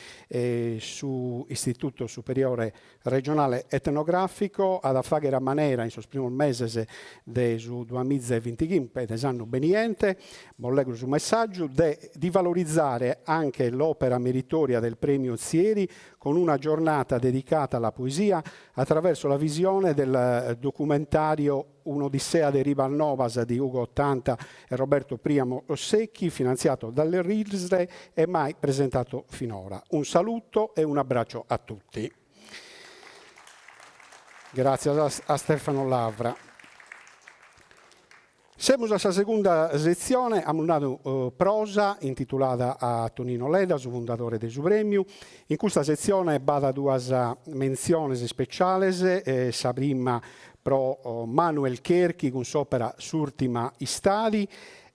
su Istituto Superiore Regionale Etnografico at a fàghere a manera in sos primos meses de su duamiza e bintighimpe de s'annu beniente, bos lego su messàgiu, de di valorizzare anche l'opera meritoria del Premio Ozieri con una giornata dedicata alla poesia attraverso la visione del documentario Un'odissea de ribas nobas di Ugo Ottanta e Roberto Priamo Secchi, finanziato dalle RISDE e mai presentato finora. Un saluto e un abbraccio a tutti. Gràtzias a Stefano Lavra. Semus a sa segunda setzione, amus nadu prosa, intitulada a Tonino Ledda, su fundadore de su prèmiu. In custa setzione b'at duas mentziones ispeciales, sa prima. pro Manuel Cherchi cun s'òpera S'ùrtima istadi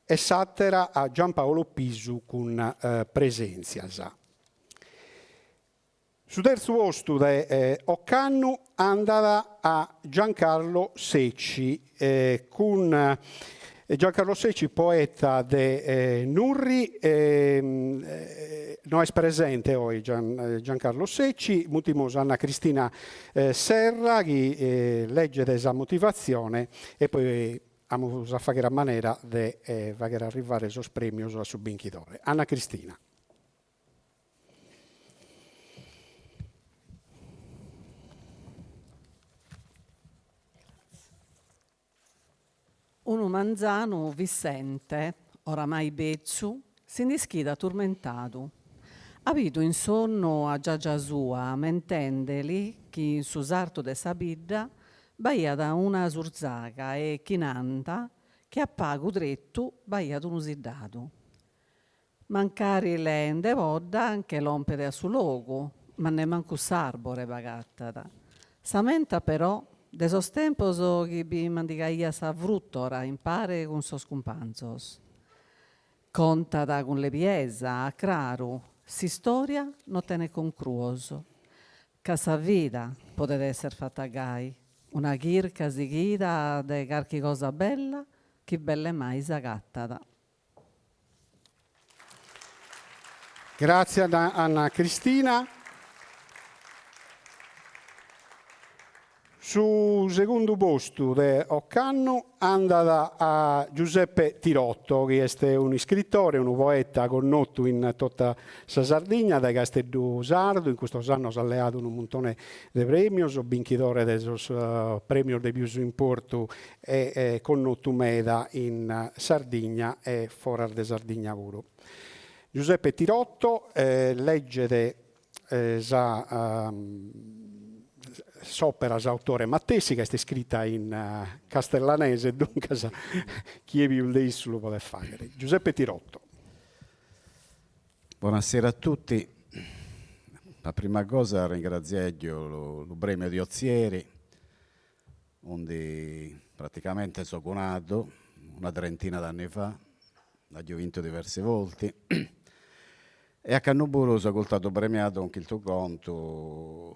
e s'àtera a Giampaolo Pisu cun Presèntzias. Su tertzu postu de ocannu andat a Giancarlo Secci cun Giancarlo Secci poeta de Nurri, no est presente oe Giancarlo Secci, mutimus Anna Cristina Serra chi leget sa motivatzione e poi amus a fagher a manera de fagher arrivare sos prèmios a su binchidore. Anna Cristina. Unu manzanu Vissente, oramai betzu, si nd'ischidat turmentadu. At bidu in sonnu a giagia sua ammentende-li chi in su sartu de sa bidda b'aiat una surzaga e chi nant chi a pagu tretu b'aiat unu siddadu. Mancari leende podda nche lompet a su logu, ma nemmancu s'àrbore b'agatat. S'ammentat però de sos tempos chi bi mandigaiat sa frùtora in pare cun sos cumpanzos. Contat cun lebiesa, a craru, s'istòria no tenet concruos, ca sa vida podet esser fata gai, una chirca sighida de carchi cosa bella chi belle mai s'agatat. Gràtzias Anna Cristina. Su segundu postu de ocannu andat a Giuseppe Tirotto, chi est un'iscritore, unu poeta connotu in tota sa Sardigna, dae Casteddu Sardu, in custos annos at leadu unu muntone de prèmios, binchidore de sos prèmios de pius importu e connotu meda in Sardigna e foras de Sardigna puru. Giuseppe Tirotto leget sa s'òpera s'autore matessi ca est iscrita in castellanese, duncas chie pius de issu lu podet fàghere. Giuseppe Tirotto. Buonasera a tutti. La prima cosa ringraziaio lu premio di Ozieri undi praticamente so nadu una trentina d'anni fa, l'aggio vinto diverse volte, e ocannu puru so istadu premiadu cun custu contu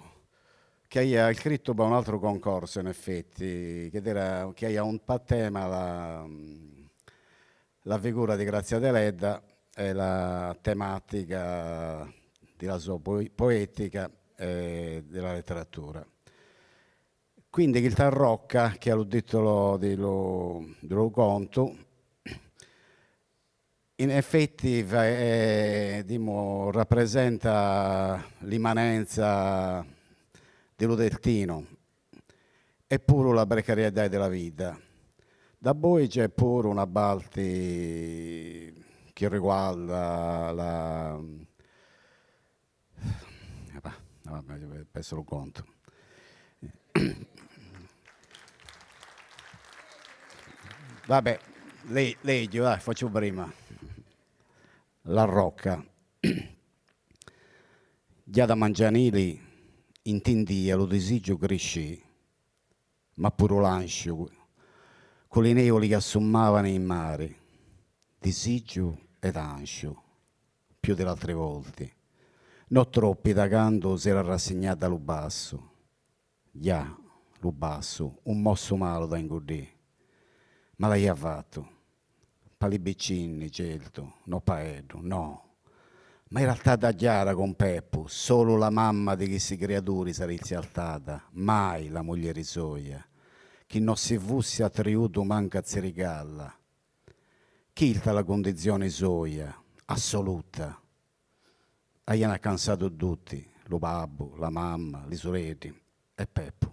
chi aia iscrittu po un'altro concorso in effetti, chi era chi aiat un a tema la la figura di Grazia Deledda e la tematica di la sua poetica e della letteratura. Quindi Chilta Rocca, chi est lu titolo de lu de lu contu, in effetti diciamo rappresenta l'immanenza de lu destino e puru la precariedade de la vida. Daboi c'è puru una parte chi riguarda la Perso lu contu. Vabbè, leggio, dai, faccio prima. La rocca. Già da mangianili intendia lu disigiu criscì, ma puru l'ansciu, cun li neuli chi assummavano in mari, disigiu ed ansciu, più de l'altre volte, no troppi da cando s'era rassignata a lu bassu, ja, lu bassu, un mossu malu da inguddì, ma l'aia fattu, pa li bicinni, certu, no pa eddu, no, ma era stata chiara con Peppu, solu la mamma di chissi criaturi sarissi stata, mai la muglieri soia, chi no si fussi atriutu mancu a zerigalla. Chilta la condizione soia, assoluta. Aian accansadu tutti, lu babbu, la mamma, li sureddi e Peppu.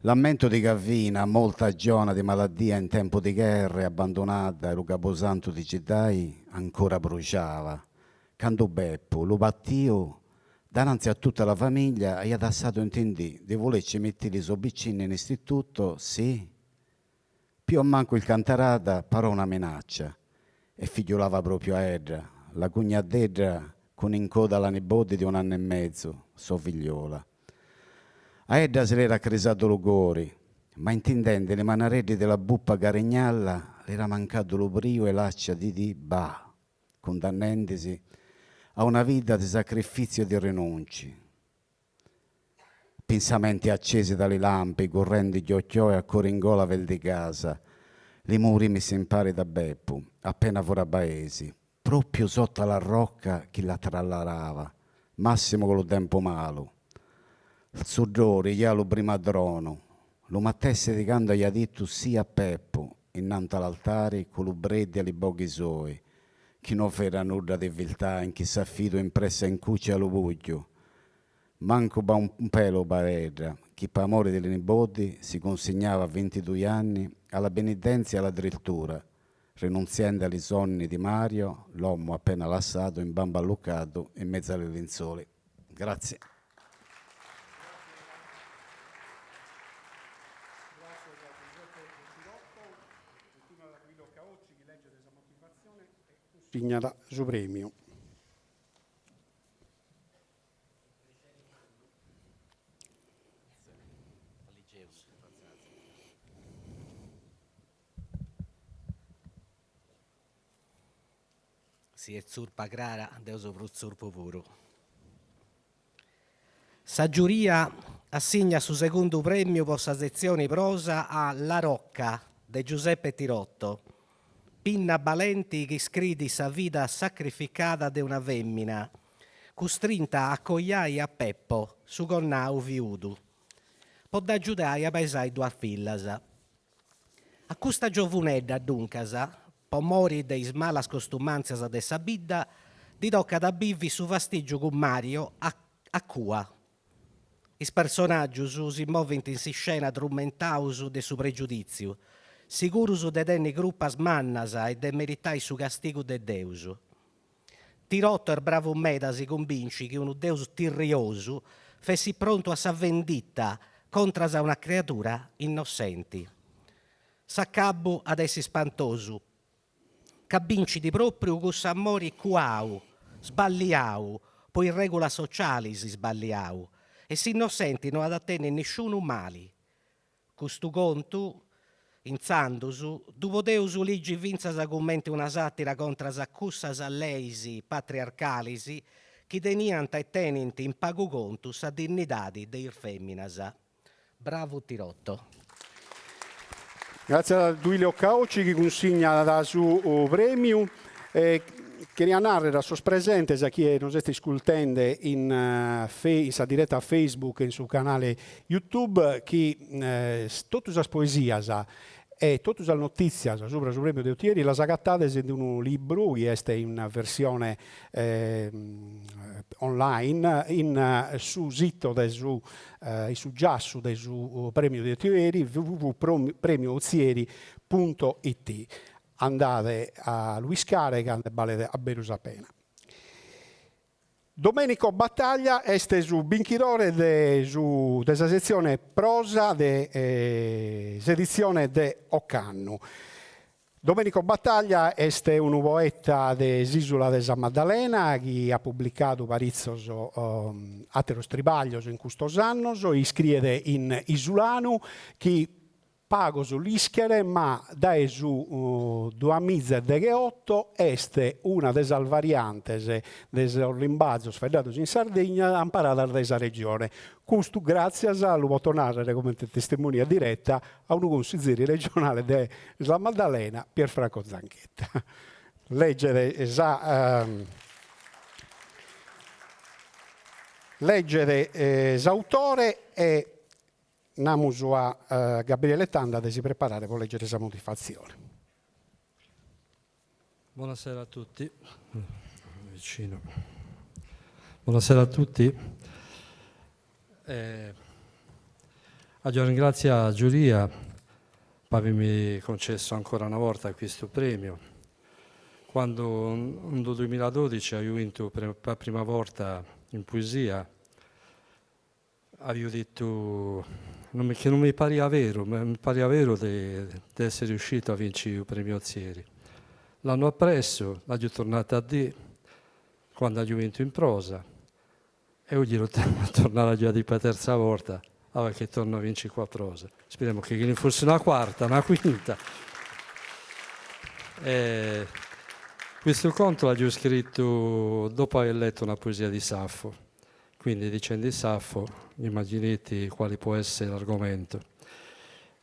L'ammento di Gavina, morta giovane di malattia in tempo di guerra e abbandonata e lu campusantu di Ciddai, ancora bruciava. Cando Beppu lu battiu, davanti a tutta la famiglia, aiat dassadu intendì di volerci mettere i suoi vicini in istituto, sì, Più o manco il cantarada parò una minaccia e figliolava proprio a edda, la cugnadedda con in coda la nipote di un anno e mezzo, so figliola. A edda si l'era accrisato lu cori. Ma intendende li manareddi de la buppa carignalla, l'era mancadu lu briu e l'àscia di di bah, cundannendesi a una vida de sacrifìtziu e de rinunci. Pinsamenti accesi da li lampi, currendi chiò e a cori in gola veldi casa, li muri missi impari da Beppu, appena fora paesi, Pròpiu sota la rocca chi la trallarava, màssimu cu lu tempu malu. Suddori ja lu primu tronu, lu matessi di candu aiat dittu sì a Peppu, innanti a l'altari cu lu predi e li boghi soi, chi no fera nudda de viltà in chi s'afidu in pressa in cuccia a lu pugliu, mancu pa un pelu paredda, chi pa amori de li nibodi si cunsignava a vintidui anni alla penitenzia e alla drittura, Rinuntziende a li sonni di Mario, l'ommu appena lassadu imbamballucadu in mezu a li linzoli. Gratzie. Signat su prèmiu. Si est tzurpa Crara, deo so prus tzurpu puru. Sa giuria assignat su segundu prèmiu po sa setzioni prosa a La Rocca de Giuseppe Tirotto, pinna balenti chi scriit sa vida sacrificada de una fèmina custrinta a coiai a Peppo, su connau fiudu, po dd'agiudai a pesai duas fillas. A custa giovunedda, duncas, po mori de is malas costumàntzias de sa bidda, ddi tocat a bivi su fastìgiu cun Mario a a cua. Is personàgius si movint in s'iscena trumentaus de su pregiudìtziu, sigurus de tenni crupas mannas e de meritai su castigu de Deus. Tirotto est bravu meda a si cumbinci chi unu Deus tirriosu fessit prontu a sa vendita contras a una creatura innossenti. S'acabu at essi spantosu, ca bincit pròpriu cuss'amori cuau, sballiau, po is règulas socialis sballiau, e s'innossenti no at a tenni nisciunu mali. Custu contu, intzandus, ddu podeus ligi fintzas cumenti una sàtira contras a cussas leis patriarcalis chi teniant e tenint in pagu contu sa dinnidadi de is fèminas. Bravu Tirotto. Gràtzias a Duilio Caocci chi cunsignat su prèmiu. Cheria nàrrere a sos presentes, a chie nos est iscultende in in sa direta Facebook e in su canale YouTube, chi totu sas poesias e totu sas notìtzias subra su Prèmiu de Otieri las agatades in unu libru chi est in versione online in su sito de su in su giassu de su Prèmiu de Otieri www premiootzieri punto it. Andade a lu iscare ca nde balet a beru sa pena. Domenico Battaglia est su binchidore de su de sa setzione prosa de s'editzione de ocannu. Domenico Battaglia est unu poeta de s'ìsula de sa Maddalena chi at publicadu paritzos àteros tribaglios in custos annos, iscriet in isulanu chi Pagos l'ischent, ma dae su duamizadegheoto est una de sas variantes de sos limbazos faeddados in Sardigna amparadas dae sa Regione. Custu gràtzias, lu poto nàrrere comente testimonia direta, a unu consizeri regionale de sa Maddalena, Pierfranco Zanchetta. Leggere sa leggere s'autore e Namus a Gabriele Tanda de si preparare pro lègere sa motivatzione. Buonasera a tutti. Vicino. Buonasera a tutti. Eh, aggio ringrazio a giuria per avermi concesso ancora una volta questo premio. Quando nel 2012 ho vinto per la prima volta in poesia, Avio detto non mi, che non mi paria vero, mi paria vero di essere riuscito a vincere il premio Ozieri. L'anno appresso l'aggio tornata a dire quando ho vinto in prosa e oggi l'ho tornata a dire per la terza volta. Ava che torno a vinci qua prosa. Speriamo che ne fosse una quarta, una quinta. E questo conto l'aggio scritto dopo aver letto una poesia di Saffo. Quindi dicendo di Saffo, immaginate quale può essere l'argomento.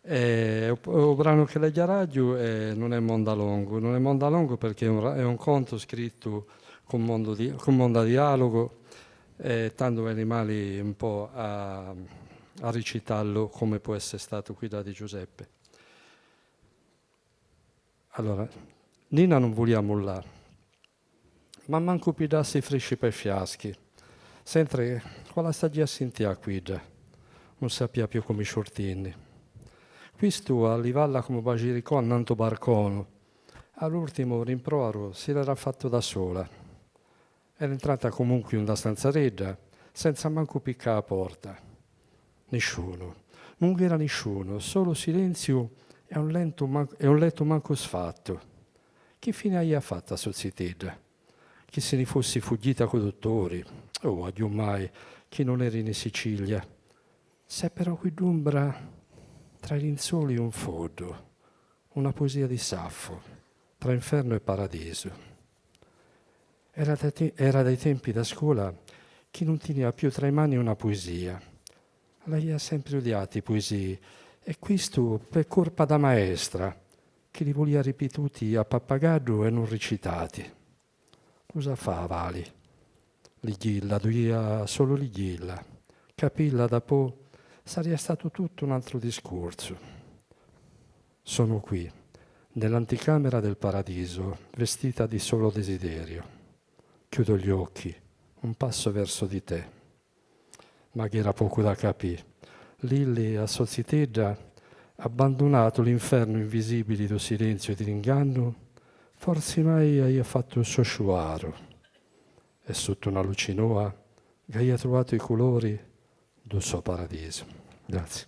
E il brano che legge a radio è, non è Mondalongo, non è Mondalongo perché è un, è un conto scritto con, mondo di, con Monda Dialogo, e tanto animali un po' a, a recitarlo come può essere stato qui da Di Giuseppe. Allora, Nina non voleva mollare, ma manco più darsi fresci per fiaschi. Sempre quella stagia sentia qui, non sapeva più come shortini. Questo a livalla come basiricò annanto barcono. All'ultimo rimprovero si l'era fatto da sola. Era entrata comunque in una stanzaredda, senza manco piccare la porta. Nessuno. Non era nessuno, solo silenzio e un, lento man- e un letto manco sfatto. Che fine aia fatta Sozzitedda? Che se ne fosse fuggita coi dottori? Oh, addio mai, che non eri in Sicilia. Se però qui d'ombra, tra i lenzuoli un fodo, una poesia di Saffo, tra inferno e paradiso. Era, te- era dai tempi da scuola che non teneva più tra le mani una poesia. Lei ha sempre odiato i poesie e questo per colpa da maestra, che li voleva ripetuti a pappagallo e non recitati. Cosa fa Vali? Lighilla, duia solo lighilla. Capilla da po' sarebbe stato tutto un altro discorso. Sono qui, nell'anticamera del paradiso, vestita di solo desiderio. Chiudo gli occhi, un passo verso di te. Ma che era poco da capire. Lilli a Sozzitedda, abbandonato l'inferno invisibile do silenzio e dell'inganno, forse mai hai fatto un suo sciuaro. E sotto una lucinoa che hai trovato i colori del suo paradiso. Grazie.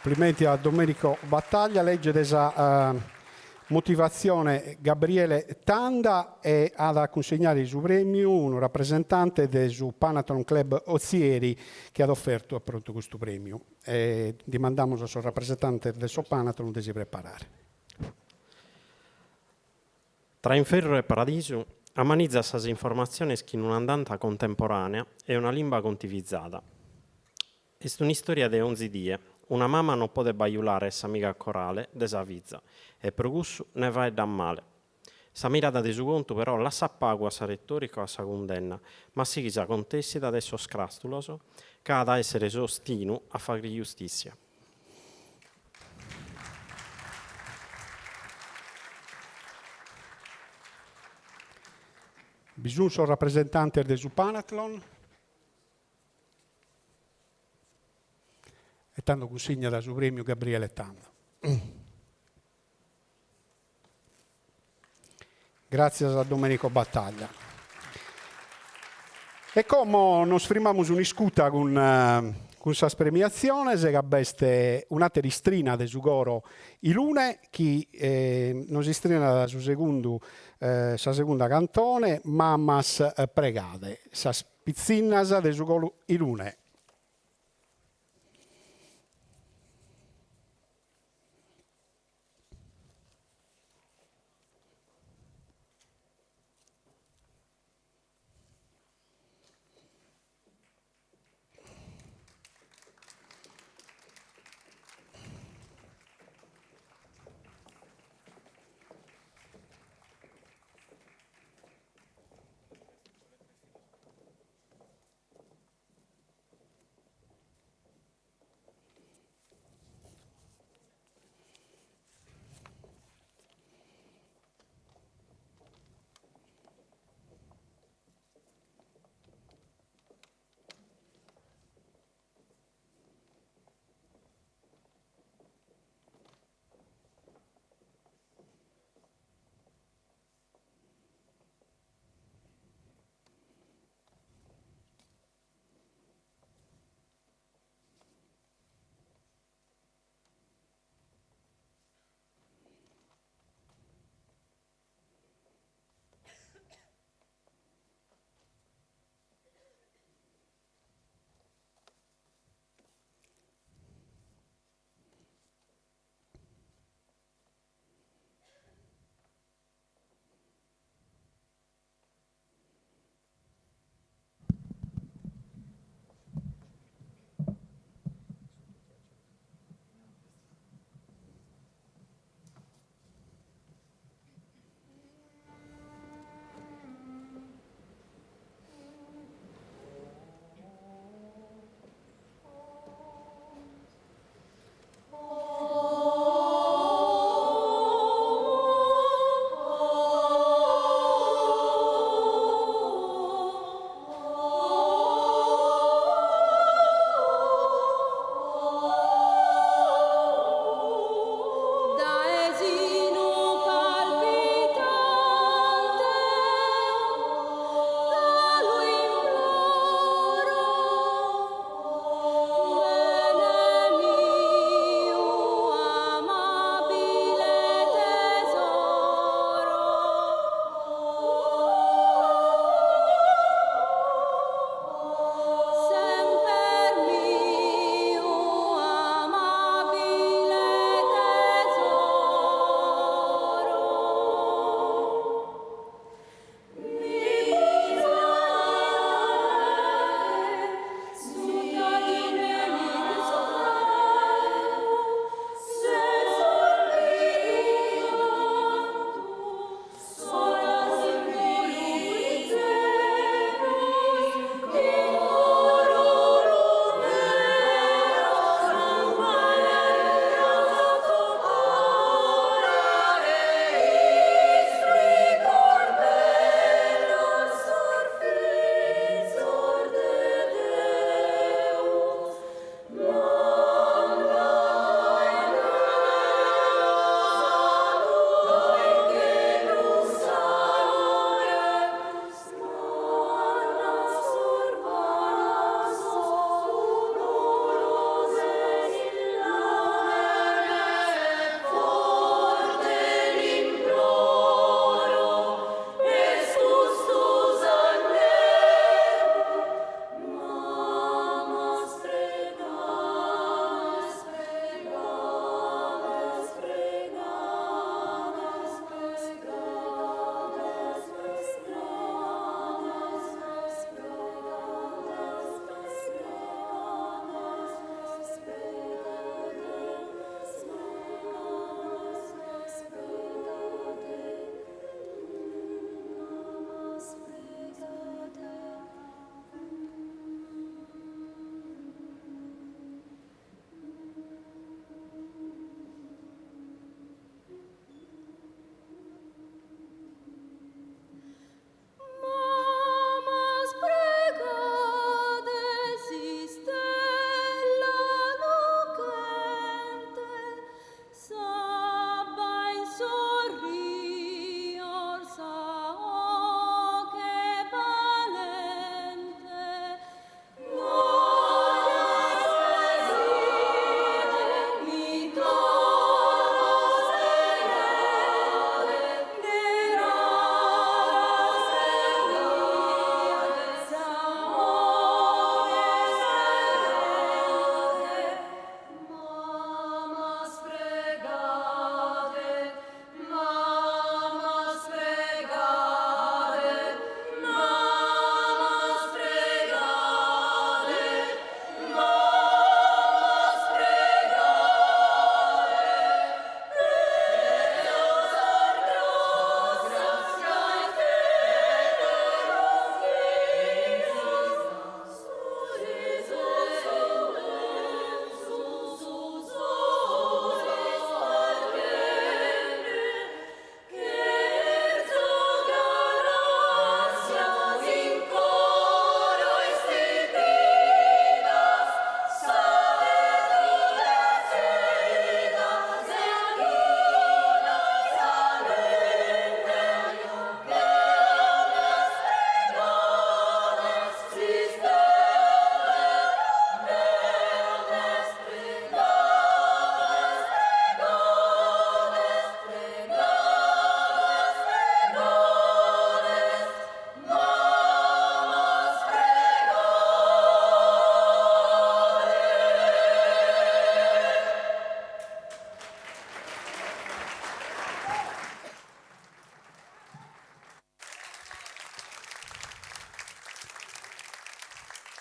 Complimenti a Domenico Battaglia, legge desa uh, motivazione Gabriele Tanda e ad consegnare il suo premio un rappresentante del suo Panathlon Club Ozieri che ha offerto appunto questo premio. E dimandiamo al suo rappresentante del suo Panathlon di si preparare. Tra inferno e paradiso ammanizza sas informatziones chin un'andanta contemporanea e una limba contivizzada. Est un'istoria de onzi die, una mama non podet bajulare s'amiga corale de sa fiza e pro cussu ne faeddat male. Sa mirada de su contu però lassat pagu a sa retòrica o a sa cundenna, ma sighit sa contèssida de sos cràstulos ca at a èssere s'ostinu a fàghere giustìssia. Bi sun sos rapresentantes de su Panathlon. E tando cunsignat su prèmiu Gabriele Tanda. Gràtzias a Domenico Battaglia. E como nos frimamus un'iscuta cun cun sas premiatziones ca b'est un'àtera istrina de su coro Ilune chi nos istrinat su segundu sa segunda cantone Mamas pregade, sas pitzinnas de su coro Ilune.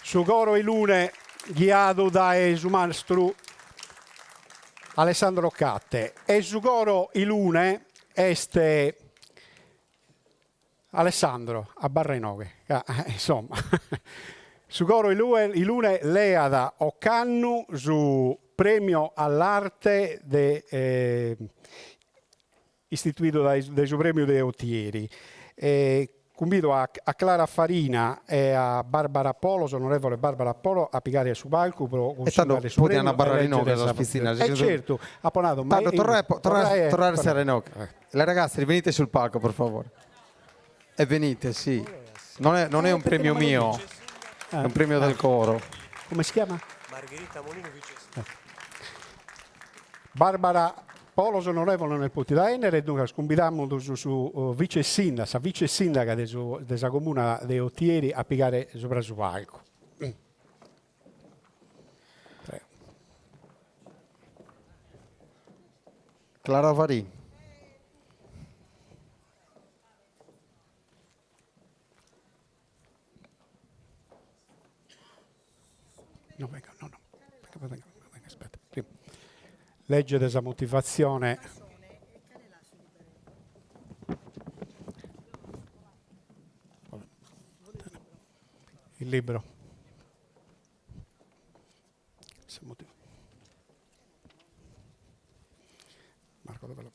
Su coro Ilune ghiadu dae su mastru Alessandro Catte e su coro Ilune est Alessandro, abarra inoghe, ca insomma su coro Ilune leat ocannu su premio all'arte de istituidu dae su Premiu de Otieri. E cumbido a Clara Farina e a Barbara Polo, s'onorevole Barbara Polo, a pigare a su palcu pro cunsignare su premiu. E tando podiant abarrare inoghe sas pitzinnas. E certu, apo nadu, ma Tando torrae torrae torrae a restare inoghe. Le ragazze venite sul palco per favore. E venite, sì. Non è non è un premio mio, è un premio del coro. Come si chiama? Margherita Molino Vice Barbara Polo s'onorevole no est potida 'ennere e duncas cumbidamus su su vice sindaca, sa vice sindaca de su de sa comuna de Otieri a pigare subra su palcu. Prego. Clara Farina. No, venga, no, no. Venga, venga, venga, aspetta. Prima. Legge sa motivatzione. Il libro. Marco, dove la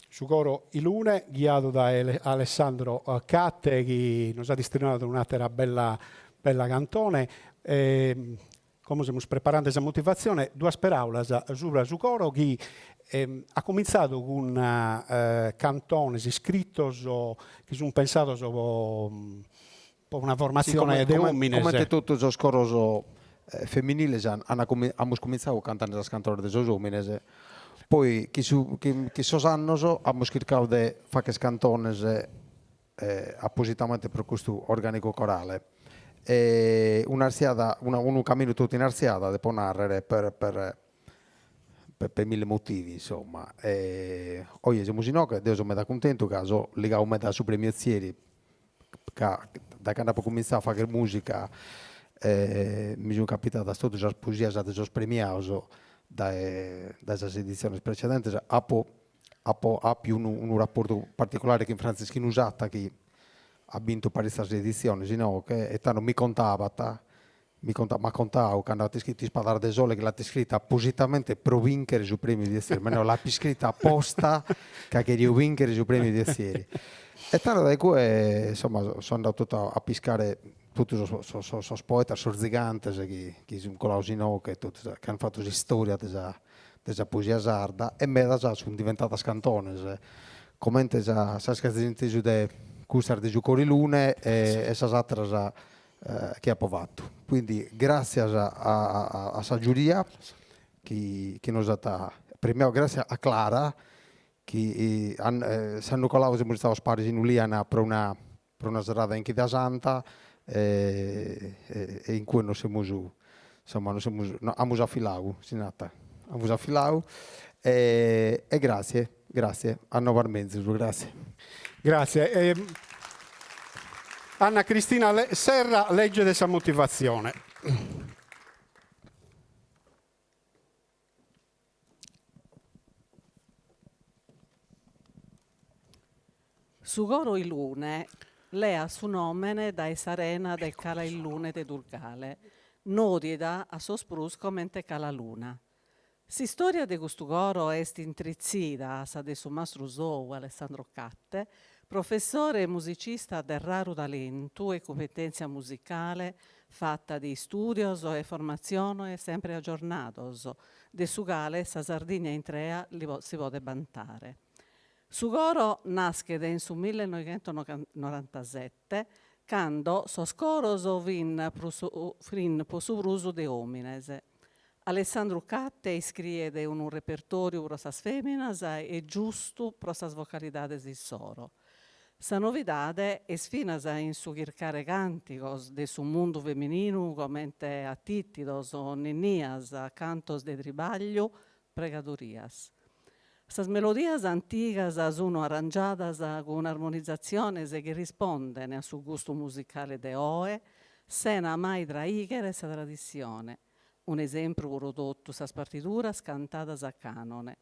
Su coro Ilune, ghiadu dae Alessandro Catte, chi nos at istrinadu un'àtera bella bella cantone. Como semus preparende sa motivatzione, duas peràulas subra su coro chi at comintzadu cun cantones iscritos chi sunt pensados pro pro una formatzione de òmines. Comente totu sos coros feminiles amus comintzadu cantende sas cantones de sos òmines, poi chin su chin sos annos amus chircadu de fagher cantones apositamente pro custu organicu corale e un'artziada unu caminu totu in artziada depo narrer per per per mille motivi insomma e oje semus inoghe, deo so meda cuntentu ca so ligadu meda a su premiu Ozieri ca dae cando apo cumintzadu a fagher musica mi sun capitadas totu sas poesias de sos premiados dae dae sas editziones precedentes, apo apo apiu unu unu raportu particulare chin Frantzischinu Satta chi at bintu paritzas editziones inoghe e tando mi contabat Mi contat, m'at contadu cando at iscritu Ispadas de sole chi l'at iscrita apositamente pro bìnchere su prèmiu di Ozieri, ma no, l'apo iscrita aposta ca cherio bìnchere su prèmiu di Ozieri. E tando dae cue, insomma, so andadu totu a piscare totu sos sos sos poetas, sos zigantes chi chi sun colados inoghe, totu chi an fatu s'istoria de sa de sa poesia sarda e medas sun diventadas cantones, comente sa sas chi azis intesu de custas de su Coro Ilune e sas àteras chi apo fatu. Quindi gràtzias a a sa giuria chi chi nos at premiadu, gràtzias a Clara chi s'annu coladu semus istados paris in Uliana pro una pro una serada in Chida Santa e e in cue nos semus insomma nos semus amus afiladu, si narat, amus afiladu e e gràtzie, gràtzie, a novas menzus, gràtzie. Gràtzie. Anna Cristina Serra legget sa motivatzione. Su coro Ilune leat su nòmene dae s'arena de Cala Ilune de Durgale, nòdida a sos prus comente Cala Luna. S'istòria de custu coro est intritzida a sa de su mastru sou, Alessandro Catte, professore e musicista de raru talentu e cumpetèntzia musicale, fata de istùdios e formatzione sempre agiornados, de su cale sa Sardigna intrea li si podet bantare. Su coro naschet in su millenoighentonorantasete, cando sos coros fin prus fin pro su prus de òmines. Alessandru Catte iscriet unu repertòriu pro sas fèminas e giustu pro sas vocalidades issoro. Sa novidade est finas in su chircare càntigos de su mundu femininu comente atìtidos, ninnias, cantos de tribàgliu, pregadorias. Sas melodias antigas sunu arrangiadas cun armonizatziones chi risponden a su gustu musicale de oe, sena mai traìghere sa tradissione. Un'esempru pro totu sas partiduras cantadas a cànone.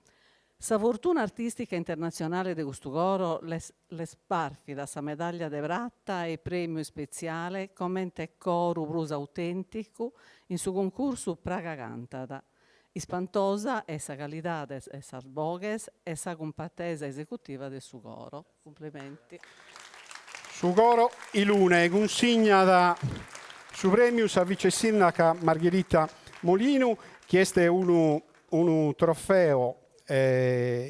Sa fortuna artìstica internatzionale de custu coro l'est l'est pàrfida sa medàllia de prata e prèmiu ispetziale comente coru prus autènticu in su cuncursu Praga Cantat. Ispantosa est sa calidade 'e sas boghes e sa cumpatesa esecutiva de su coro. Cumplimenti. Su coro Ilune cunsignat su prèmiu sa vice sindaca Margherita Molinu chi est unu unu trofeo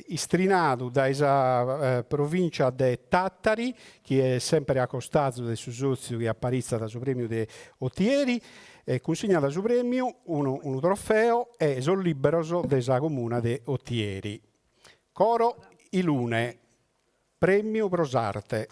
istrinadu dae sa provìncia de Tàtari chi est semper a costazu de su sòtziu chi aparitzat su prèmiu de Otieri e cunsignat su prèmiu unu unu trofeo e sos lìberos de sa comuna de Otieri. Coro Ilune, prèmiu pro s'arte.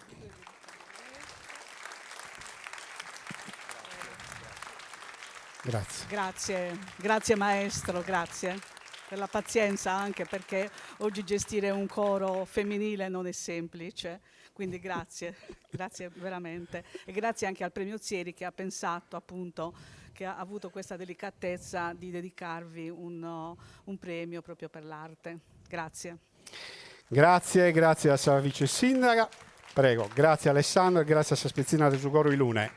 Grazie. Grazie, grazie maestro, grazie per la pazienza anche perché oggi gestire un coro femminile non è semplice. Quindi grazie, grazie veramente. E grazie anche al Premio Ozieri che ha pensato appunto, che ha avuto questa delicatezza di dedicarvi un, un premio proprio per l'arte. Grazie. Grazie, grazie a sa vice sindaca. Prego, grazie Alessandro e grazie a sas pitzinnas de su coro Ilune.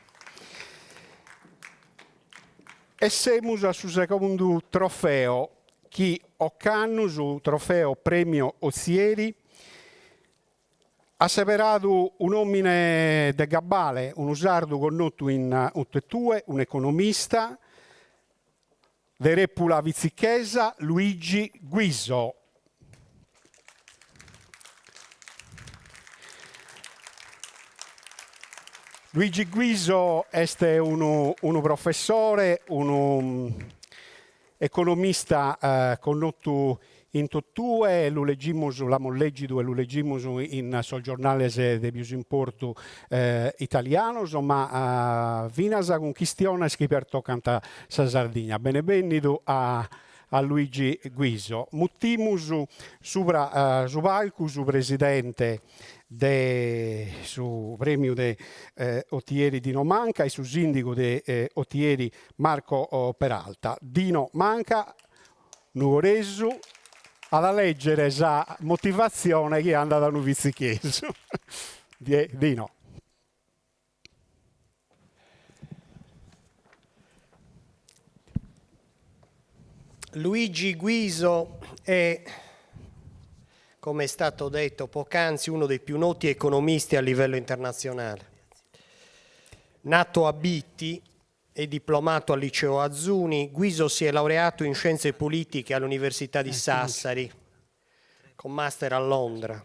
E semus a su segundu trofeo chi ocannu su trofeo Premio Ozieri At seberadu un'òmine de gabbale, unu sardu connotu in totue, un'economista de rèpula vitzichesa, Luigi Guiso. Luigi Guiso est unu unu professore, unu Economista connotu in totue, lu legimus, l'amus lègidu e lu legimus in sos giornales de pius importu italianos, ma finas cun chistiones chi pertocant sa Sardigna. Bene bènnidu a a Luigi Guiso. Mutimus subra su palcu su presidente de su prèmiu de Otieri Dino Manca e su sìndigu de Otieri Marco Peralta. Dino Manca, nugoresu, at a lègere sa motivatzione chi andat a unu vitzichesu. Dino. Luigi Guiso è, come è stato detto poc'anzi, uno dei più noti economisti a livello internazionale. Nato a Bitti e diplomato al liceo Azuni, Guiso si è laureato in scienze politiche all'Università di Sassari, con master a Londra.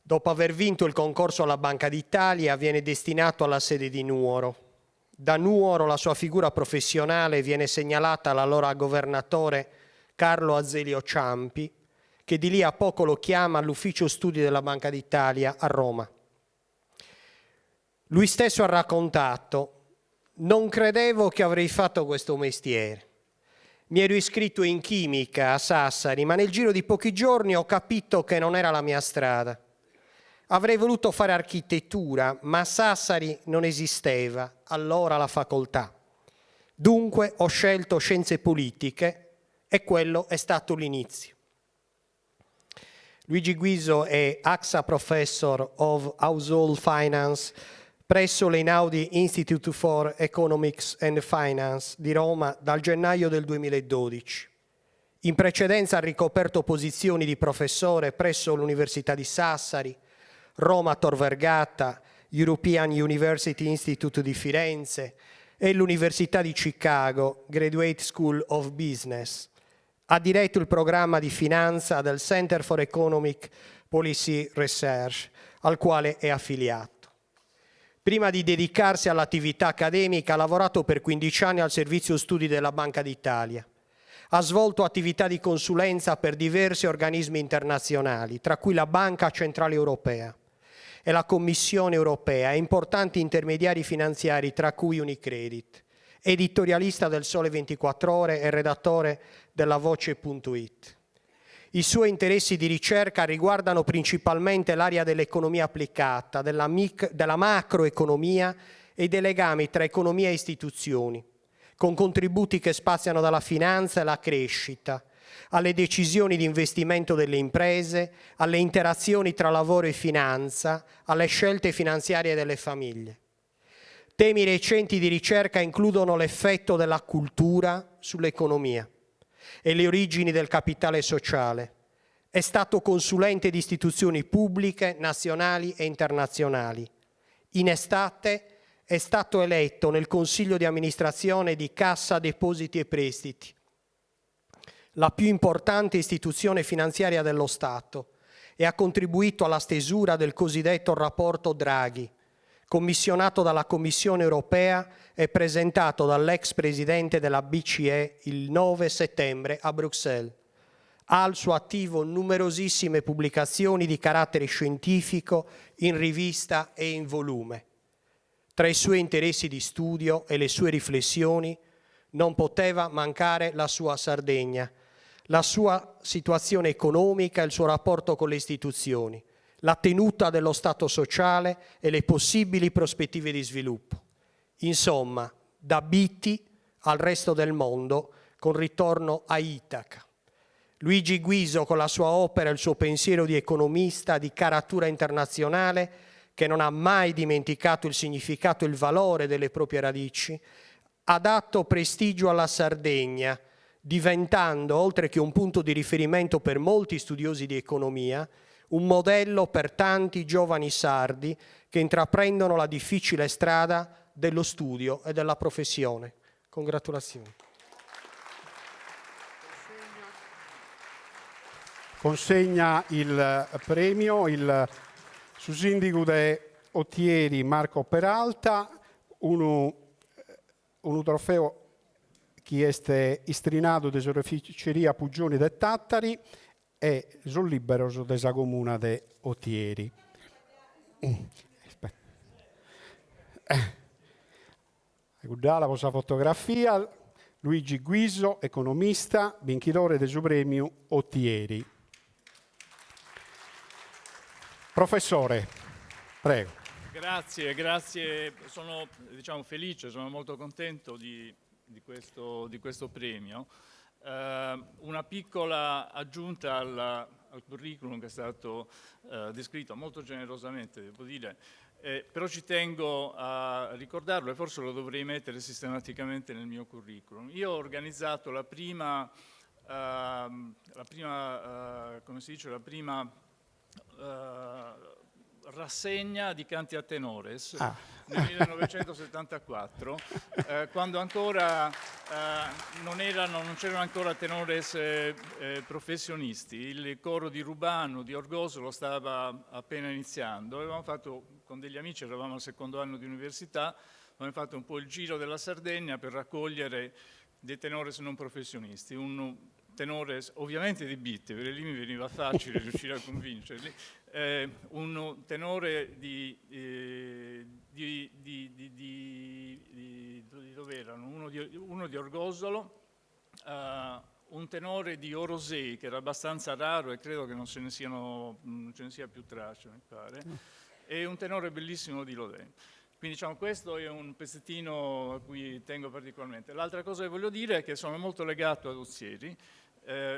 Dopo aver vinto il concorso alla Banca d'Italia, viene destinato alla sede di Nuoro. Da Nuoro la sua figura professionale viene segnalata all'allora governatore Carlo Azeglio Ciampi, che di lì a poco lo chiama all'ufficio studi della Banca d'Italia a Roma. Lui stesso ha raccontato, non credevo che avrei fatto questo mestiere. Mi ero iscritto in chimica a Sassari, ma nel giro di pochi giorni ho capito che non era la mia strada. Avrei voluto fare architettura, ma a Sassari non esisteva allora la facoltà. Dunque ho scelto scienze politiche e quello è stato l'inizio. Luigi Guiso è AXA Professor of Household Finance presso l'Einaudi Institute for Economics and Finance di Roma dal gennaio del 2012. In precedenza ha ricoperto posizioni di professore presso l'Università di Sassari, Roma Tor Vergata, European University Institute di Firenze e l'Università di Chicago, Graduate School of Business. Ha diretto il programma di finanza del Center for Economic Policy Research, al quale è affiliato. Prima di dedicarsi all'attività accademica ha lavorato per 15 anni al servizio studi della Banca d'Italia. Ha svolto attività di consulenza per diversi organismi internazionali, tra cui la Banca Centrale Europea e la Commissione Europea e importanti intermediari finanziari, tra cui Unicredit. Editorialista del Sole 24 Ore e redattore della Voce.it. I suoi interessi di ricerca riguardano principalmente l'area dell'economia applicata, della, della macroeconomia e dei legami tra economia e istituzioni, con contributi che spaziano dalla finanza alla crescita, alle decisioni di investimento delle imprese, alle interazioni tra lavoro e finanza, alle scelte finanziarie delle famiglie. Temi recenti di ricerca includono l'effetto della cultura sull'economia e le origini del capitale sociale. È stato consulente di istituzioni pubbliche, nazionali e internazionali. In estate è stato eletto nel consiglio di amministrazione di Cassa Depositi e Prestiti, la più importante istituzione finanziaria dello Stato, e ha contribuito alla stesura del cosiddetto rapporto Draghi, commissionato dalla Commissione europea e presentato dall'ex presidente della BCE il 9 settembre a Bruxelles. Ha al suo attivo numerosissime pubblicazioni di carattere scientifico in rivista e in volume. Tra i suoi interessi di studio e le sue riflessioni non poteva mancare la sua Sardegna, la sua situazione economica e il suo rapporto con le istituzioni, la tenuta dello Stato sociale e le possibili prospettive di sviluppo. Insomma, da Bitti al resto del mondo, con ritorno a Itaca. Luigi Guiso, con la sua opera e il suo pensiero di economista di caratura internazionale, che non ha mai dimenticato il significato e il valore delle proprie radici, ha dato prestigio alla Sardegna, diventando, oltre che un punto di riferimento per molti studiosi di economia, un modello per tanti giovani sardi che intraprendono la difficile strada dello studio e della professione. Congratulazioni. Consegna il premio il su sìndigu de Otieri Marco Peralta, unu unu trofeu chi est istrinadu de s'oreficeria Puggioni de Tàtari e sos lìberos de sa Comuna de Otieri. Cudd'ala pro sa fotografia, Luigi Guiso, economista, binchidore de su prèmiu Otieri. Professore, prego. Grazie, grazie. Sono diciamo, felice, sono molto contento di, di, questo, di questo premio. Una piccola aggiunta al, al curriculum che è stato descritto molto generosamente, devo dire, però ci tengo a ricordarlo e forse lo dovrei mettere sistematicamente nel mio curriculum. Io ho organizzato la prima, la prima come si dice, la prima rassegna di canti a tenores ah. nel 1974, quando ancora non, erano, non c'erano ancora tenores professionisti. Il coro di Rubano, di Orgosolo, stava appena iniziando. Avevamo fatto con degli amici, eravamo al secondo anno di università, abbiamo fatto un po' il giro della Sardegna per raccogliere dei tenores non professionisti. Un tenore ovviamente di Bitti, perché lì mi veniva facile riuscire a convincerli, un tenore di, di, di, di, di dove erano? Uno di Orgosolo, un tenore di Orosei, che era abbastanza raro e credo che non se ne, siano, non ce ne sia più traccia, mi pare, e un tenore bellissimo di Lodè. Quindi diciamo, questo è un pezzettino a cui tengo particolarmente. L'altra cosa che voglio dire è che sono molto legato ad Ozieri.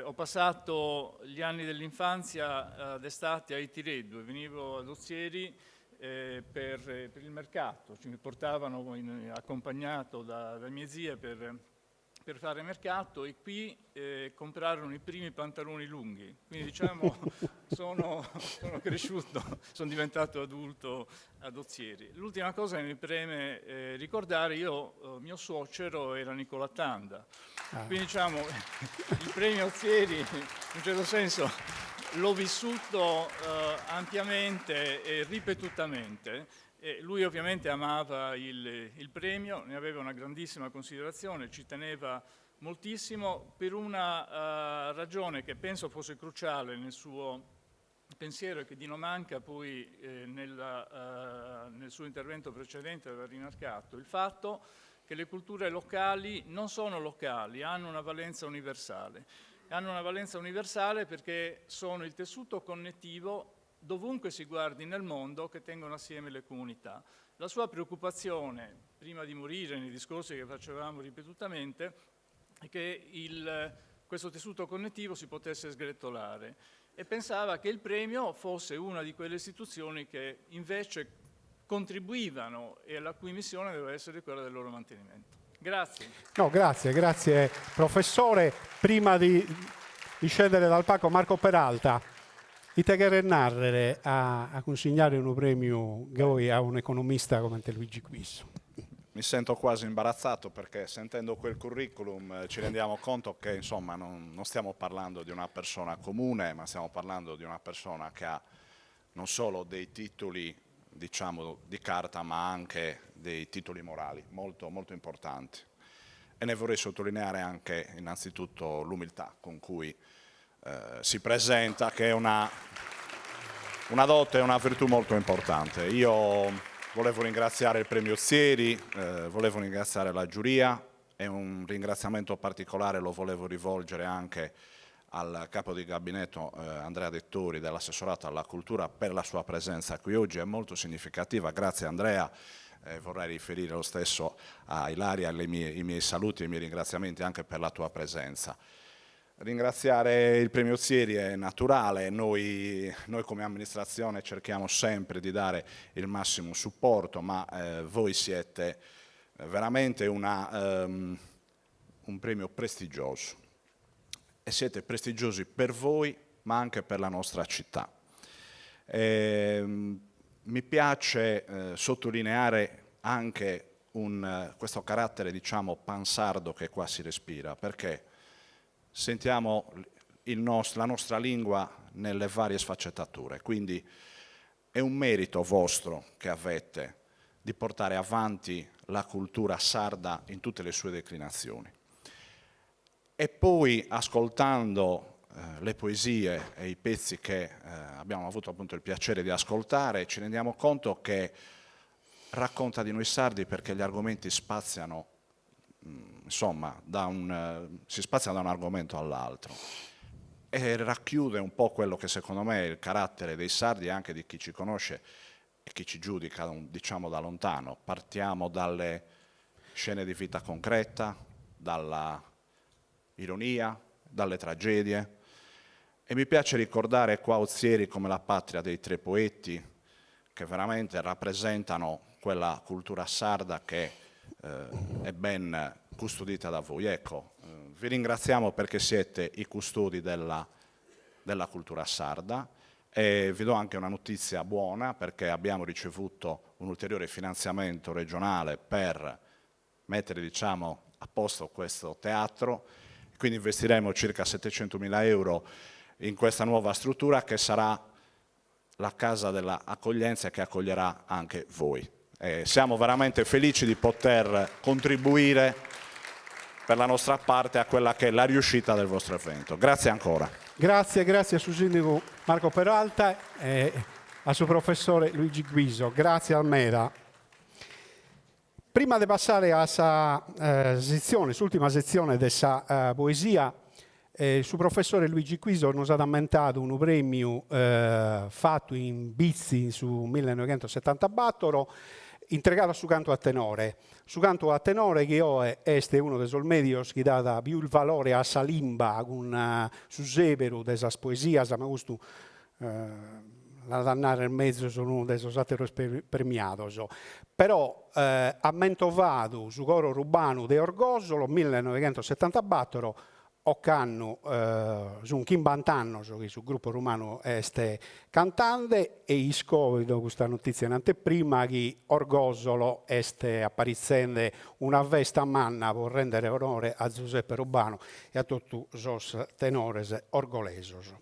Ho passato gli anni dell'infanzia d'estate a Itireddu e venivo ad Ozieri per il mercato, cioè, mi portavano accompagnato da mie zie per fare mercato e qui comprarono i primi pantaloni lunghi, quindi diciamo sono cresciuto, sono diventato adulto ad Ozieri. L'ultima cosa che mi preme ricordare, mio suocero era Nicola Tanda, quindi diciamo il premio Ozieri in un certo senso l'ho vissuto ampiamente e ripetutamente. E lui ovviamente amava il premio, ne aveva una grandissima considerazione, ci teneva moltissimo per una ragione che penso fosse cruciale nel suo pensiero e che Dino Manca poi nel suo intervento precedente aveva rimarcato, il fatto che le culture locali non sono locali, hanno una valenza universale. Hanno una valenza universale perché sono il tessuto connettivo dovunque si guardi nel mondo che tengono assieme le comunità. La sua preoccupazione, prima di morire, nei discorsi che facevamo ripetutamente, è che il, questo tessuto connettivo si potesse sgretolare e pensava che il premio fosse una di quelle istituzioni che invece contribuivano e la cui missione doveva essere quella del loro mantenimento. Grazie. No, grazie, grazie professore. Prima di, di scendere dal palco, Marco Peralta, ite cheret nàrrere a, a cunsignare unu prèmiu goi a un'economista comente Luigi Quiso? Mi sento quasi imbarazzato perché sentendo quel curriculum eh, ci rendiamo conto che insomma non, non stiamo parlando di una persona comune, ma stiamo parlando di una persona che ha non solo dei titoli diciamo, di carta, ma anche dei titoli morali molto, molto importanti. E ne vorrei sottolineare anche innanzitutto l'umiltà con cui eh, si presenta, che è una, una dote e una virtù molto importante. Io volevo ringraziare il premio Ozieri, eh, volevo ringraziare la giuria e un ringraziamento particolare lo volevo rivolgere anche al capo di gabinetto eh, Andrea Dettori dell'assessorato alla cultura per la sua presenza qui oggi, è molto significativa, grazie Andrea. Eh, vorrei riferire lo stesso a Ilaria mie, i miei saluti e i miei ringraziamenti anche per la tua presenza. Ringraziare il premio Ozieri è naturale, noi, noi, come amministrazione cerchiamo sempre di dare il massimo supporto, ma eh, voi siete veramente una, um, un premio prestigioso e siete prestigiosi per voi ma anche per la nostra città. Eh, mi piace eh, sottolineare anche un, questo carattere diciamo pansardo che qua si respira, perché sentiamo nost la nostra lingua nelle varie sfaccettature, quindi è un merito vostro che avete di portare avanti la cultura sarda in tutte le sue declinazioni. E poi ascoltando eh, le poesie e i pezzi che eh, abbiamo avuto appunto il piacere di ascoltare, ci rendiamo conto che racconta di noi sardi perché gli argomenti spaziano, mm, insomma, da un, eh, si spazia da un argomento all'altro e racchiude un po' quello che secondo me è il carattere dei sardi e anche di chi ci conosce e chi ci giudica, diciamo, da lontano. Partiamo dalle scene di vita concreta, dalla ironia, dalle tragedie. E mi piace ricordare qua Ozieri come la patria dei tre poeti, che veramente rappresentano quella cultura sarda che eh, è ben custodita da voi. Ecco, eh, vi ringraziamo perché siete i custodi della, della cultura sarda e vi do anche una notizia buona perché abbiamo ricevuto un ulteriore finanziamento regionale per mettere diciamo, a posto questo teatro, quindi investiremo circa 700 mila euro in questa nuova struttura che sarà la casa dell'accoglienza che accoglierà anche voi. Eh, siamo veramente felici di poter contribuire per la nostra parte a quella che è la riuscita del vostro evento. Grazie ancora. Grazie, grazie a su sindigu Marco Peralta e a su professore Luigi Guiso. Grazie Almeda. Prima de passare a sa eh, setzione, s'ultima setzione de sa eh, poesia, eh, su professore Luigi Quiso nos at ammentadu unu prèmiu eh, fatu in Bitzi in su millenoveghentosetantabatoro, intregadu a su cantu a tenore. Su cantu a tenore chi oe est unu de sos mèdios chi dat pius valore a sa limba cun su sèberu de sas poesias, ma custu l'at a narrer mezus unu de sos àteros premiados. Però at mentovadu su coro rubanu de Orgosolo, millenoveghentosetantabatoro, ocannu sun chimbant'annos chi su gruppu rumanu est cantande e iscobido custa notìtzia in anteprima chi Orgosolo est aparitzende una festa manna pro rendere onore a Zuseppe Rubanu e a totu sos tenores orgolesos.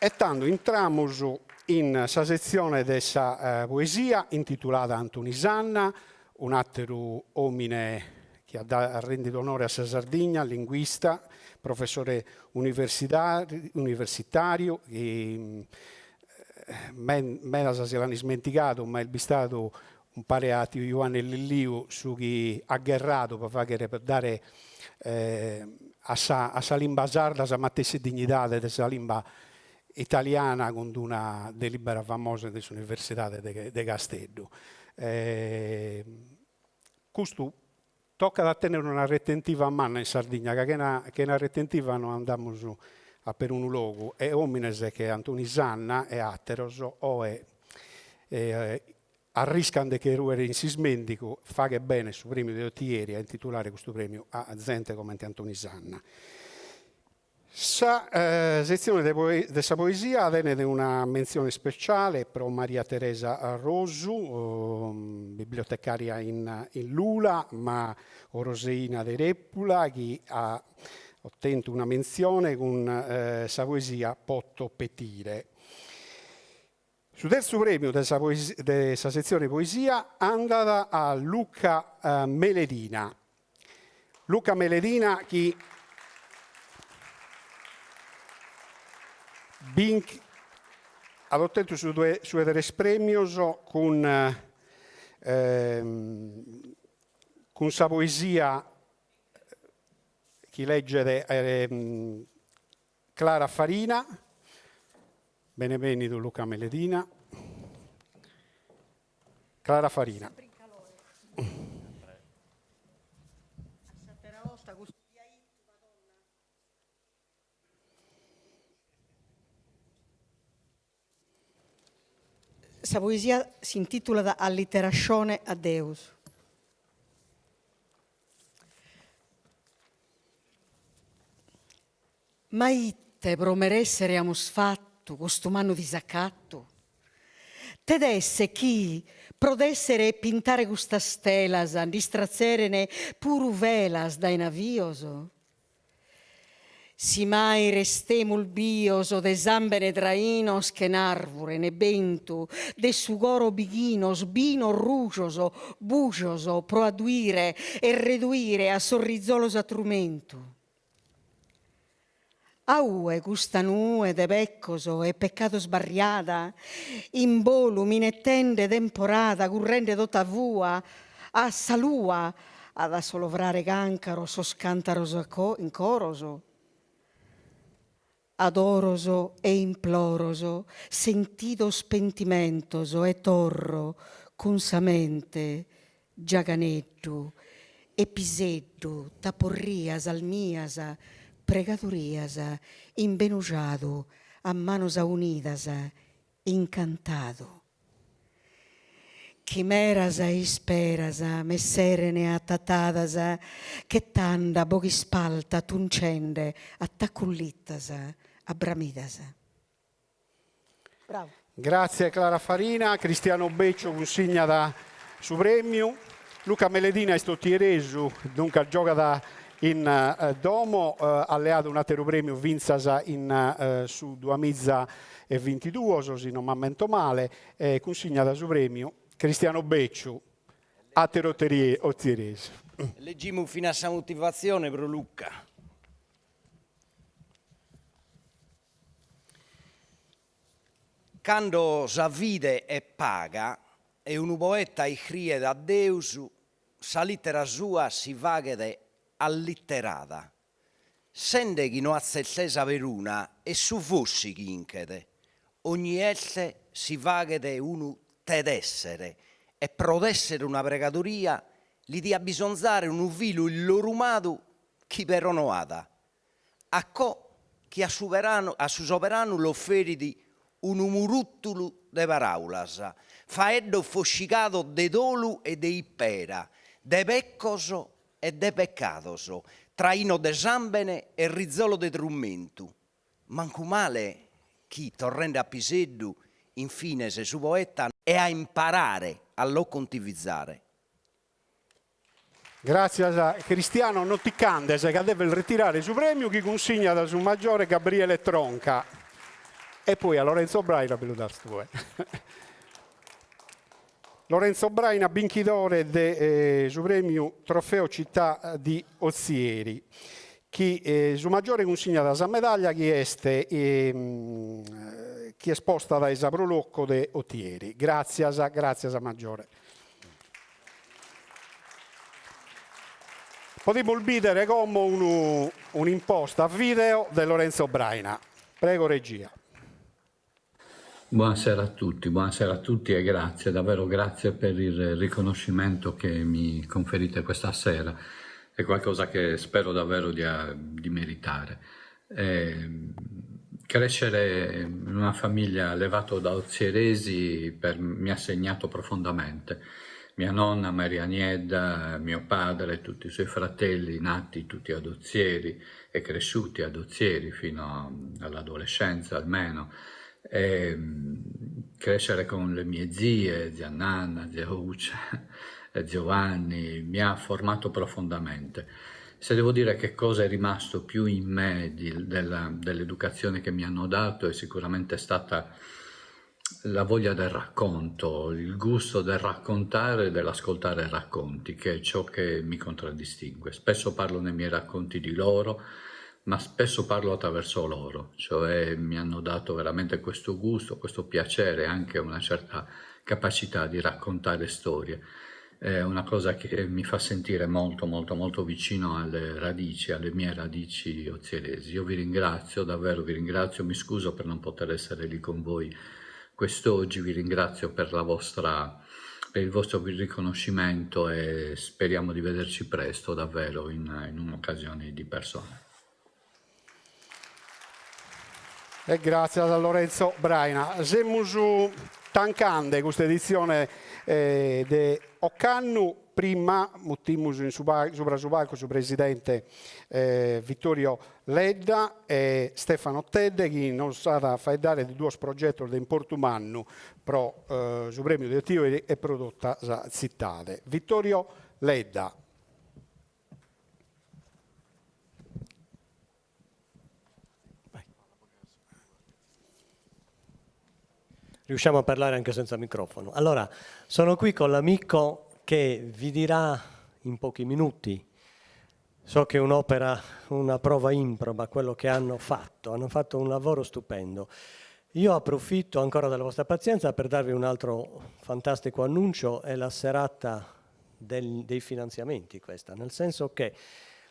E tando intramus in sa setzione de sa poesia intitulada Antoni Sanna, un'àteru òmine chi at rèndidu onore a sa Sardigna, linguista, professore universitàriu, chi medas si l'an ismentigadu, ma est bistadu. umpare a tiu Juanne Lilliu su chi at gherradu pro faghere pro dare a sa a sa limba sarda sa matessi dignidade de sa limba italiana cun d'una delibera famosa de s'Universidade de de Casteddu. Custu tocat a tenner una retentiva manna in Sardigna ca chena chena retentiva no andamus a perunu logu e omines che Antoni Sanna e ateros oe arriscan de che ruere in s'ismentigu, faghet bene su premiu de Otieri a intitulare custu premiu a zente comente Antoni Sanna. Sa setzione de de sa poesia tenet una mentzione ispeciale pro Maria Teresa Rosu, bibliotecaria in in Lula, ma oroseina de Repula, chi at otentu una mentzione cun sa poesia Poto petire. Su tertzu prèmiu de sa de sa setzione poesia andat a Luca Meledina. Luca Meledina chi binch at otentu su su 'e tres prèmios cun cun sa poesia chi leget Clara Farina, benevènnidu Luca Meledina. Clara Farina. Sa poesia s'intìtulat Alliterascione a Deus. Ma ite pro merèssere amus fatu custu mannu disacatu? Tet esser chi pro tèssere e pintare custas telas nd'istratzeren puru velas dae navios? Si mai restemus bios de sambene trainos chen'arvure ne bentu, de su coro bighinos, binos rujos, bujos pro adduire e reduire a sos rizolos a trumentu. A ue custa nue de peccos e peccados barriada, in bolu minettende temporada currende tota fua, a sa lua at a solovrare cancaros sos cantaros in coros? Adoros e imploros, sentidos pentimentos e torro cun sa mente giaganeddu e piseddu t'aporria sas mias pregadorias imbenujadu a manos aunidas incantadu. Chimeras e isperas m'esserene atatadas che tando a boghispalta tuncende a tacullitas abbramidas. Bravo. Grazie Clara Farina, Cristiano Becciu cunsignat su premiu, Luca Meledina est otieresu, duncas giogat in domo, at leadu un'ateru premiu fintzas in su duamiza e bintiduos, si non m'ammento male, e cunsignat su premiu Cristiano Becciu, ateru otieresu. Legimus finas sa motivatzione pro Luca. Cando sa fide est paga e unu poeta iscriet a Deus, sa lìtera sua si faghet alliterada. Sende chi no at tzertesa peruna est su fossi chi 'inchet. Ogni esse si faghet unu tedèssere e pro tèssere una pregadoria li diat bisonzare unu filu illorumadu chi però no at. Acò chi a su a su soberanu l'oferit unu murùtulu de paràulas, faeddos foscigados de dolu e de ipera, de pecos e de pecados, trainos de sàmbene e rizolos de trumentu. Mancu male chi, torrende a piseddu, in fines su poeta e a imparare a lo contivizare. Gràtzias Cristiano, non ti ch'andes ca deves retirare su prèmiu chi cunsignat su maggiore Gabriele Tronca e poi a Lorenzo Braina bi lu das tue. Lorenzo Braina binchidore de su prèmiu Trofeo Città di Ozieri, chi su maggiore cunsignat sa medaglia chi est chi est posta dae sa Pro Loco de Otieri. Gràtzias, gràtzias maggiore. Podimus bìdere como unu un'imposta video de Lorenzo Braina. Prego regia. Buonasera a tutti, buonasera a tutti e grazie, davvero grazie per il riconoscimento che mi conferite questa sera. È qualcosa che spero davvero di, di meritare. Eh, crescere in una famiglia allevato da ozieresi per, mi ha segnato profondamente. Mia nonna Maria Niedda, mio padre, tutti i suoi fratelli nati tutti ad Ozieri e cresciuti ad Ozieri fino all'adolescenza almeno. E crescere con le mie zie, zia Nanna, zia Uccia, Giovanni, mi ha formato profondamente. Se devo dire che cosa è rimasto più in me di, della, dell'educazione che mi hanno dato è sicuramente stata la voglia del racconto, il gusto del raccontare e dell'ascoltare racconti, che è ciò che mi contraddistingue. Spesso parlo nei miei racconti di loro, ma spesso parlo attraverso loro, cioè mi hanno dato veramente questo gusto, questo piacere, anche una certa capacità di raccontare storie. È una cosa che mi fa sentire molto molto molto vicino alle radici, alle mie radici ozieresi. Io vi ringrazio, davvero vi ringrazio, mi scuso per non poter essere lì con voi quest'oggi, vi ringrazio per la vostra per il vostro riconoscimento e speriamo di vederci presto davvero in, in un'occasione di persona. E gràtzias a Lorenzo Braina. Semus tancande custa editzione de ocannu. Prima mutimus in su subra su palcu su presidente Vittorio Ledda e Stefano Tedde chi nos at a faeddare de duos progetos de importu mannu pro su Prèmiu de Otieri e pro tota sa tzitade. Vittorio Ledda. Riusciamo a parlare anche senza microfono. Allora, sono qui con l'amico che vi dirà in pochi minuti. So che è un'opera, una prova improba quello che hanno fatto. Hanno fatto un lavoro stupendo. Io approfitto ancora della vostra pazienza per darvi un altro fantastico annuncio, è la serata del, dei finanziamenti questa, nel senso che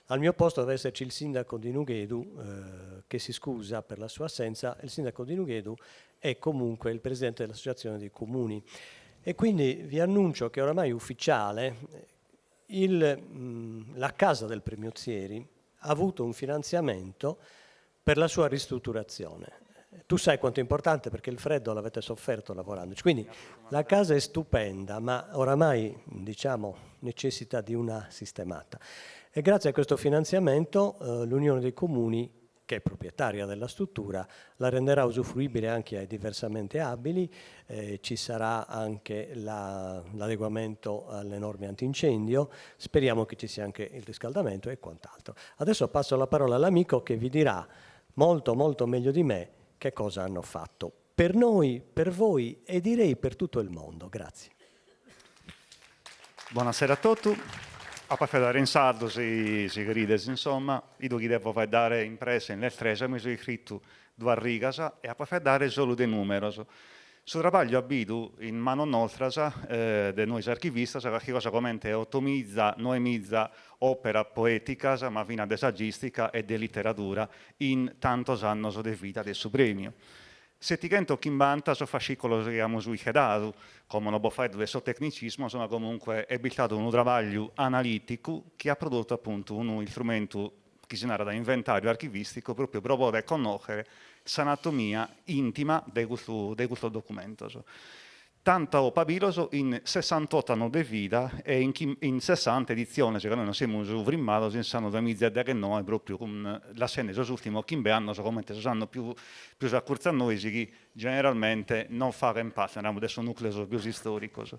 al mio posto deve esserci il sindaco di Nughedu, eh, che si scusa per la sua assenza, il sindaco di Nughedu è comunque il presidente dell'associazione dei comuni. E quindi vi annuncio che oramai è ufficiale il, mh, la casa del Premio Ozieri ha avuto un finanziamento per la sua ristrutturazione. Tu sai quanto è importante perché il freddo l'avete sofferto lavorandoci. Quindi la casa è stupenda, ma oramai diciamo, necessita di una sistemata. E grazie a questo finanziamento eh, l'Unione dei Comuni, che è proprietaria della struttura, la renderà usufruibile anche ai diversamente abili, eh, ci sarà anche la, l'adeguamento alle norme antincendio, speriamo che ci sia anche il riscaldamento e quant'altro. Adesso passo la parola all'amico che vi dirà molto molto meglio di me che cosa hanno fatto per noi, per voi e direi per tutto il mondo. Grazie. Buonasera a tutti. Apo a faeddare in sardu si si cherides, insomma, ido chi devo faeddare in presse in lestresa mi so iscritu duas rigas e apo a faeddare solu de numeros. Su trabagliu at bidu in manos nostras, de nois archivistas, carchi cosa comente otomiza, noemiza operas poeticas, ma finas de sagistica e de literadura in tantos annos de vida de su premiu. Setighentochimbanta sos fascicolos chi amus ichedadu, como no bos faeddo de sos tecnicismos, ma comunque est bistadu unu trabagliu analiticu chi at prodottu apuntu unu istrumentu chi si narat inventariu archivisticu propriu pro poder connochere s'anatomia intima de custu de custos documentos. Tantos pabilos in sessantotto annos de vida e in in sessanta editziones, ca nois nos semus frimmados in s'annu duamiza e deghennoe propriu cun lassende sos ultimos chimbe annos comente sos annos pius pius a curtzu a nois chi generalmente non faghen parte, naramus, de sos nucleos pius istoricos.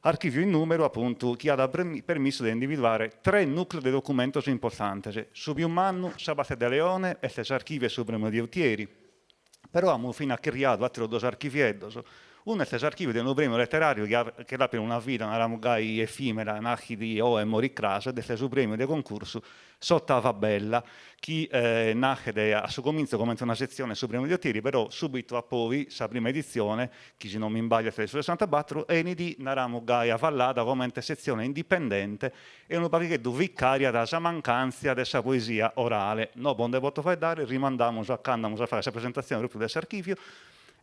Archiviu in numeru, apuntu, chi at permissu de individuare tres nucleos de documentos importantes, su pius mannu, sa parte de Leone, est s'archiviu 'e su Premiu de Utieri, Però amus finas chirriadu àteros duos archivieddos, Unu est s'archìviu de unu prèmiu leteràriu chi at chi at àpidu una vida, naramus gai, efìmera, naschit oe e morit cras, ed est su prèmiu de concursu S'Ottava Bella, chi naschet a su comintzu comente una setzione 'e su Prèmiu de Otieri, però subitu a poi sa prima editzione, chi si non m'imbaglio est de su sessantabatru, 'enit, naramus gai, avallada comente setzione indipendente e unu paghigheddu vicàriat sa mancàntzia de sa poesia orale. No bos nde poto faeddare, rimandamus a cando amus a fagher sa presentatzione propriu de s'archìviu.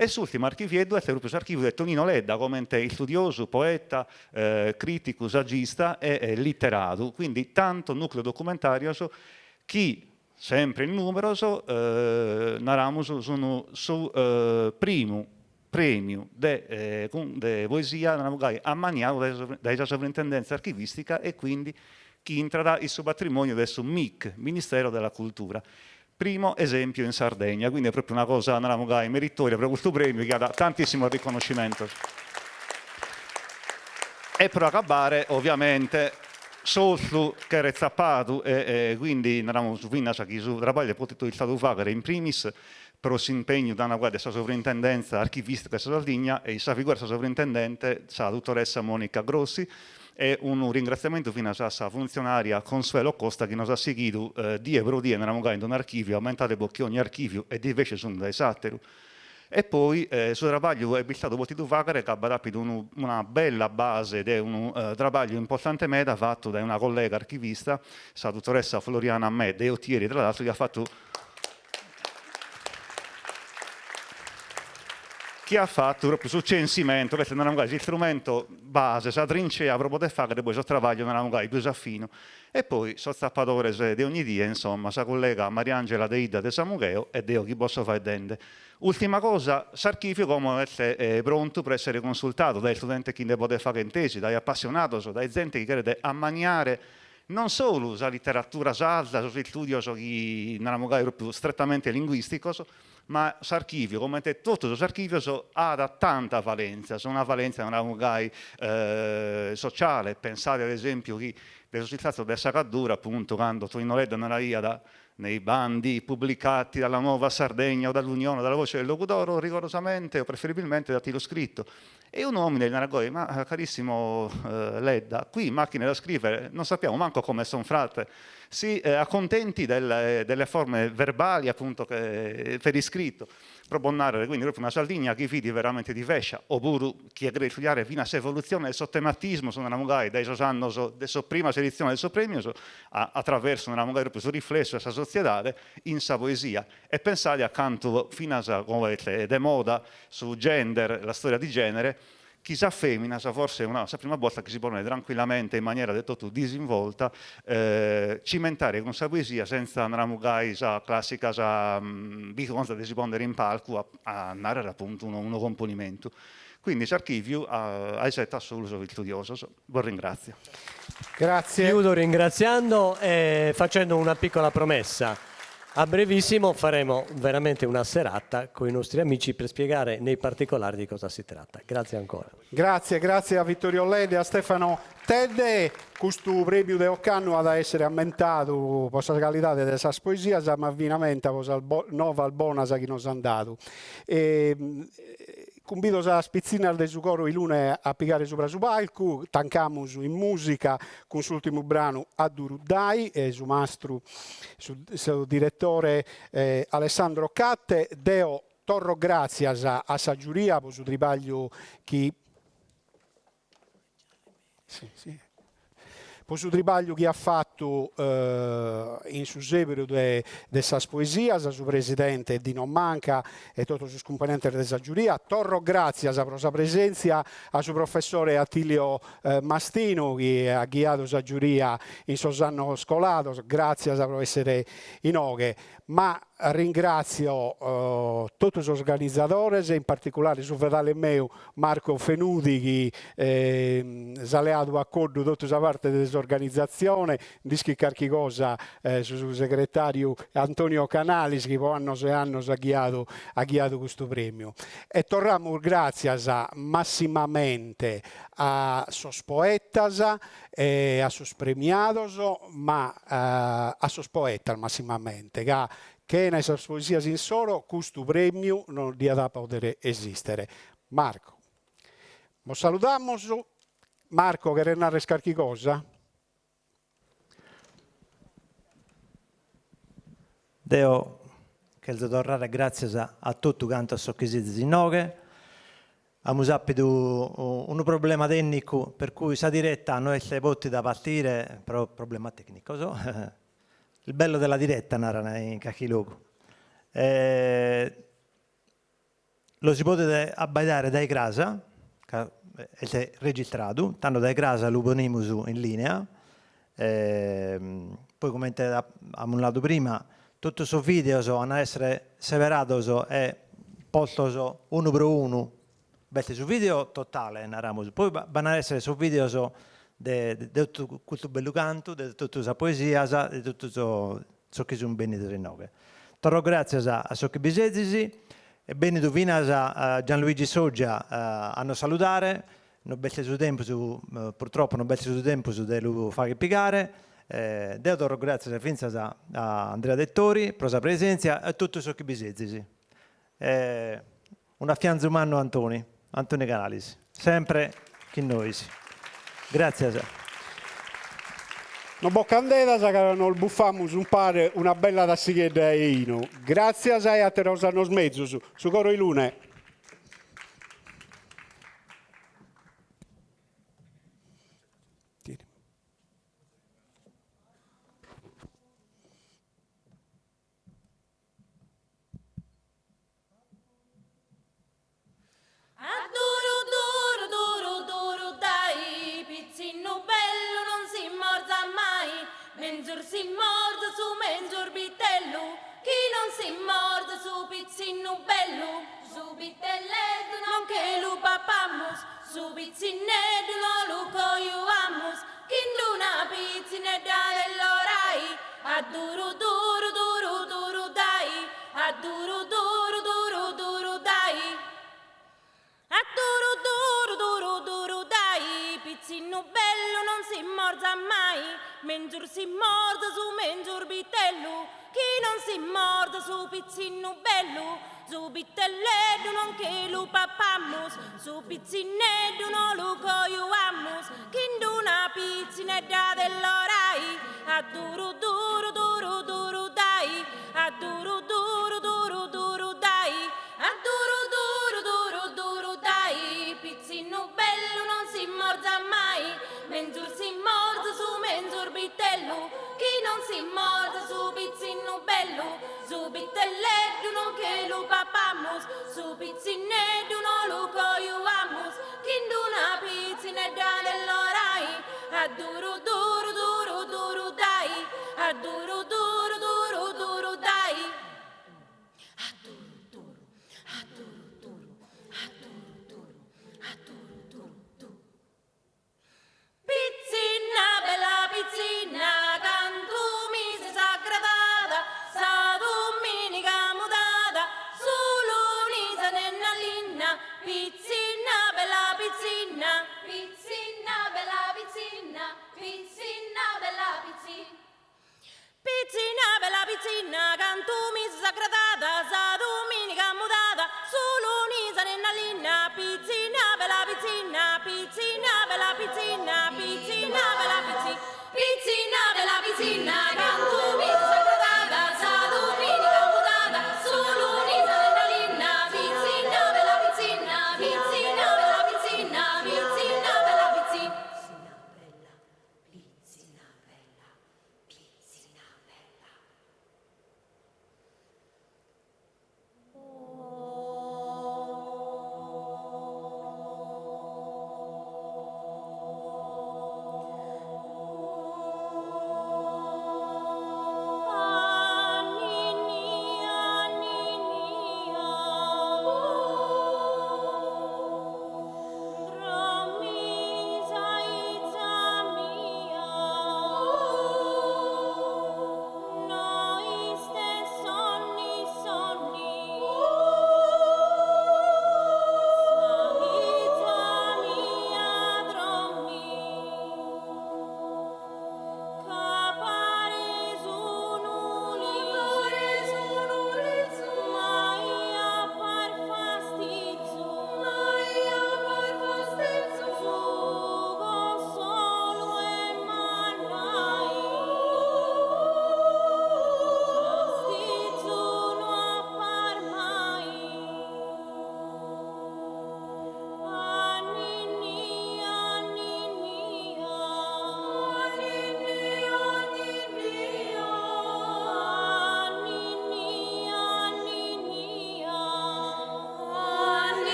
E s'ùrtimu archivieddu est pròpiu s'archìviu de Tonino Ledda comente istudiosu, poeta, crìticu, sagista e literadu, quindi tantos nùcleos documentàrios chi, sempre in nùmeros, naramus, sun su primu prèmiu de de poesia, naramus gai, ammaniadu dae sa Sovrintendenza Archivìstica e quindi chi intrat in su patrimòniu de su MIC, Ministero della Cultura. Primo esempio in Sardegna, quindi est propriu una cosa, naramus gai, meritoria pro custu premiu chi at tantissimos riconnoscimentos. E pro agabbare, ovviamente, s'ortu cheret zapadu e quindi naramus finas chi su trabagliu est potidu istadu faghere in primis pro s'impegnu dana gai de sa Sovrintendenza Archivistica de sa Sardigna e in sa figura de sa sovrintendente, sa dutoressa Monica Grossi, E unu ringratziamentu finas a sa funtzionària Consuelo Costa chi nos at sighidu die pro die, naramus gai, in un'archìviu, ammentade·bos chi ogni archìviu est divesciu s'unu dae s'àteru. E poi su trabagliu est bistadu potidu fàghere ca b'at àpidu unu una bella base de unu trabagliu importante meda fatu dae una collega archivista, sa dutoressa Floriana Me de Otieri tra l'altro, chi at fatu chi at fatu propriu su censimentu, est naramus gai s'istrumento base, sa trincea pro poder fagher poi sos trabaglios naramus gai pius a finu. E poi sos zapadores de ogni die, insomma, sa collega Mariangela Deidda de Samugheo e deo chi bos so faeddende. Ultima cosa, s'archiviu como est prontu pro essere consultadu dae istudentes chi nde podent fagher tesi, dae appassionados, dae zente chi cheret ammaniare Non solu sa literatura sarda, sos istùdios chi naramus gai pròpiu strettamente linguìsticos, ma s'archìviu, comente totu sos archìvios, at tanta valèntzias, una valèntzia naramus gai sociale, pensade ad esèmpiu chi de sos istratzos de sa Gaddura, apuntu, cando Tonino Ledda naraiat Nei bandi pubblicati dalla Nuova Sardegna o dall'Unione o dalla Voce del Logudoro, rigorosamente o preferibilmente dattiloscritto. E unu omine li narat goi, ma carissimo Ledda, qui macchine da scrivere non sappiamo manco come son fatte, si accontenti delle delle forme verbali appunto che per iscritto. Pro bos narrer, quindi propriu una Sardigna chi fit veramente divescia, opuru chie cheret istudiare finas s'evolutzione de sos tematismos, naramus gai, dae sos annos de sos primas editziones de sos premios, a atraversu, naramus gai, propriu su riflessu 'e sa sotziedade in sa poesia. E pensade a cantu finas como est de moda su gender, la storia di genere, chi sas feminas, forse una sa prima borta chi si ponet tranquillamente in maniera de totu disinvolta, cimentare cun sa poesia senza, naramus gai, sa classica sa bisonza de si ponnere in palcu a a narrer apuntu unu unu componimentu. Quindi s'archiviu aisetat solu sos istudiosos. Bos ringratzio. Grazie. Chiudo ringraziando e facendo una piccola promessa. A brevissimo faremo veramente una serata con i nostri amici per spiegare nei particolari di cosa si tratta. Grazie ancora. Grazie, grazie a Vittorio Ledda e a Stefano Tedde. Custu prèmiu de ocannu at a èssere ammentadu pro sa calidade de sas poesias, ma finamenta pro sas novas bonas chi nos an dadu. Cumbido sas pitzinnas de su coro Ilune a pigare subra su palcu, tancamus in mùsica cun s'ùrtimu branu A duru dai, e su mastru, su diretore Alessandro Catte. Deo torro gràtzias a sa giuria pro su tribagliu chi Pro su tribagliu chi at fatu in su sèberu de sas poesias, su presidente Dino Manca e totu sos cumponentes de sa giuria. Torro gràtzias pro sa presèntzia a su professore Attilio Mastinu chi at ghiadu sa giuria in sos annos colados. Gràtzias pro èssere inoghe. Ma ringràtzio totu sos organizadores, in particulare su fedale meu Marco Fenudi chi s'at leadu a coddu totu sa parte de s'organizatzione, nd'ischit carchi cosa su segretàriu Antonio Canalis chi pro annos e annos at ghiadu at ghiadu custu prèmiu. E torramus gràtzias massimamente a sos poetas e a sos premiados, ma a sos poetas massimamente, ca chena sas poesias insoro custu prèmiu non diat pòdere esìstere. Marco. Bos saludamus. Marco, cheres narrer carchi cosa? Deo cherzo torrare gràtzias a totu cantos sos chi sezis inoghe. Amus àpidu unu problema tènnicu per cui sa direta no est pòtida partire pro problemas tècnicos, il bello della diretta naran in carchi logu. Lo si podet abbaidare dae cras, ca est registradu, tando dae cras lu ponimus in linea, poi comente amus nadu prima, totu sos videos an a essere seberados e postos unu pro unu, b'est su video totale naramus, poi b'an a essere sos videos de totu custu bellu cantu, de totu sas poesias, de totu sos chi sun bennidos inoghe. Torro gràtzias a sos chi bi sezis, est bennidu finas Gianluigi Soggia a nos saludare, no b'est su tempus, purtroppo no b'est su tempus de lu fagher pigare, deo torro gràtzias fintzas a Andrea Dettori pro sa presèntzia e a totu sos chi bi sezis. Un'afianzu mannu a Antoni, Antoni Canalis, sempre chin nois. Gràtzias. No bos ch'andedas ca nos bufamus umpare una bella tassighedda 'e 'inu. Gràtzias e àteros annos mezus. Su coro 'e lune. A duru duru duru duru dai, pitzinnu bellu non si morzat mai, menzus si morzat su menzus bitellu, chi non si morzat su pitzinnu bellu. Su bitelleddu non che lu papamus, su pitzinneddu no lu cojuamus, chin d'una pitzinnedda de Lorai, a duru duru duru duru dai, A duru duru duru duru dai A duru duru duru duru dai Pitzinnu bellu non si morzat mai Menzus si morzat su menzus bitellu Chi non si morzat su pitzinnu bellu Su bitelleddu non che lu papamus Su pitzinneddu no lu cojuamus Chin d'una pitzinnedda de Lorai A duru duru duru duru dai A duru duru duru duru dai A duru duru duru duru dai Pitzinnu bellu non si morzat mai Menzus si morzat su menzus bitellu Chi non si morzat su pitzinnu bellu Su bitelleddu non che lu papamus Su pitzinneddu no lu cojuamus Chin d'una pitzinnedda de Lorai A duru duru duru duru dai A duru duru duru duru dai A duru duru a duru duru a duru duru a duru duru du Pitzinna bella pitzinna cantu mi ses aggradada sa duminiga mudada su lunis andende a linna pitzinna bella pitzinna pitzinna bella pitzinna Pitzinna bella pitzinna. Pitzinna bella pitzinna cantu mi ses aggradada.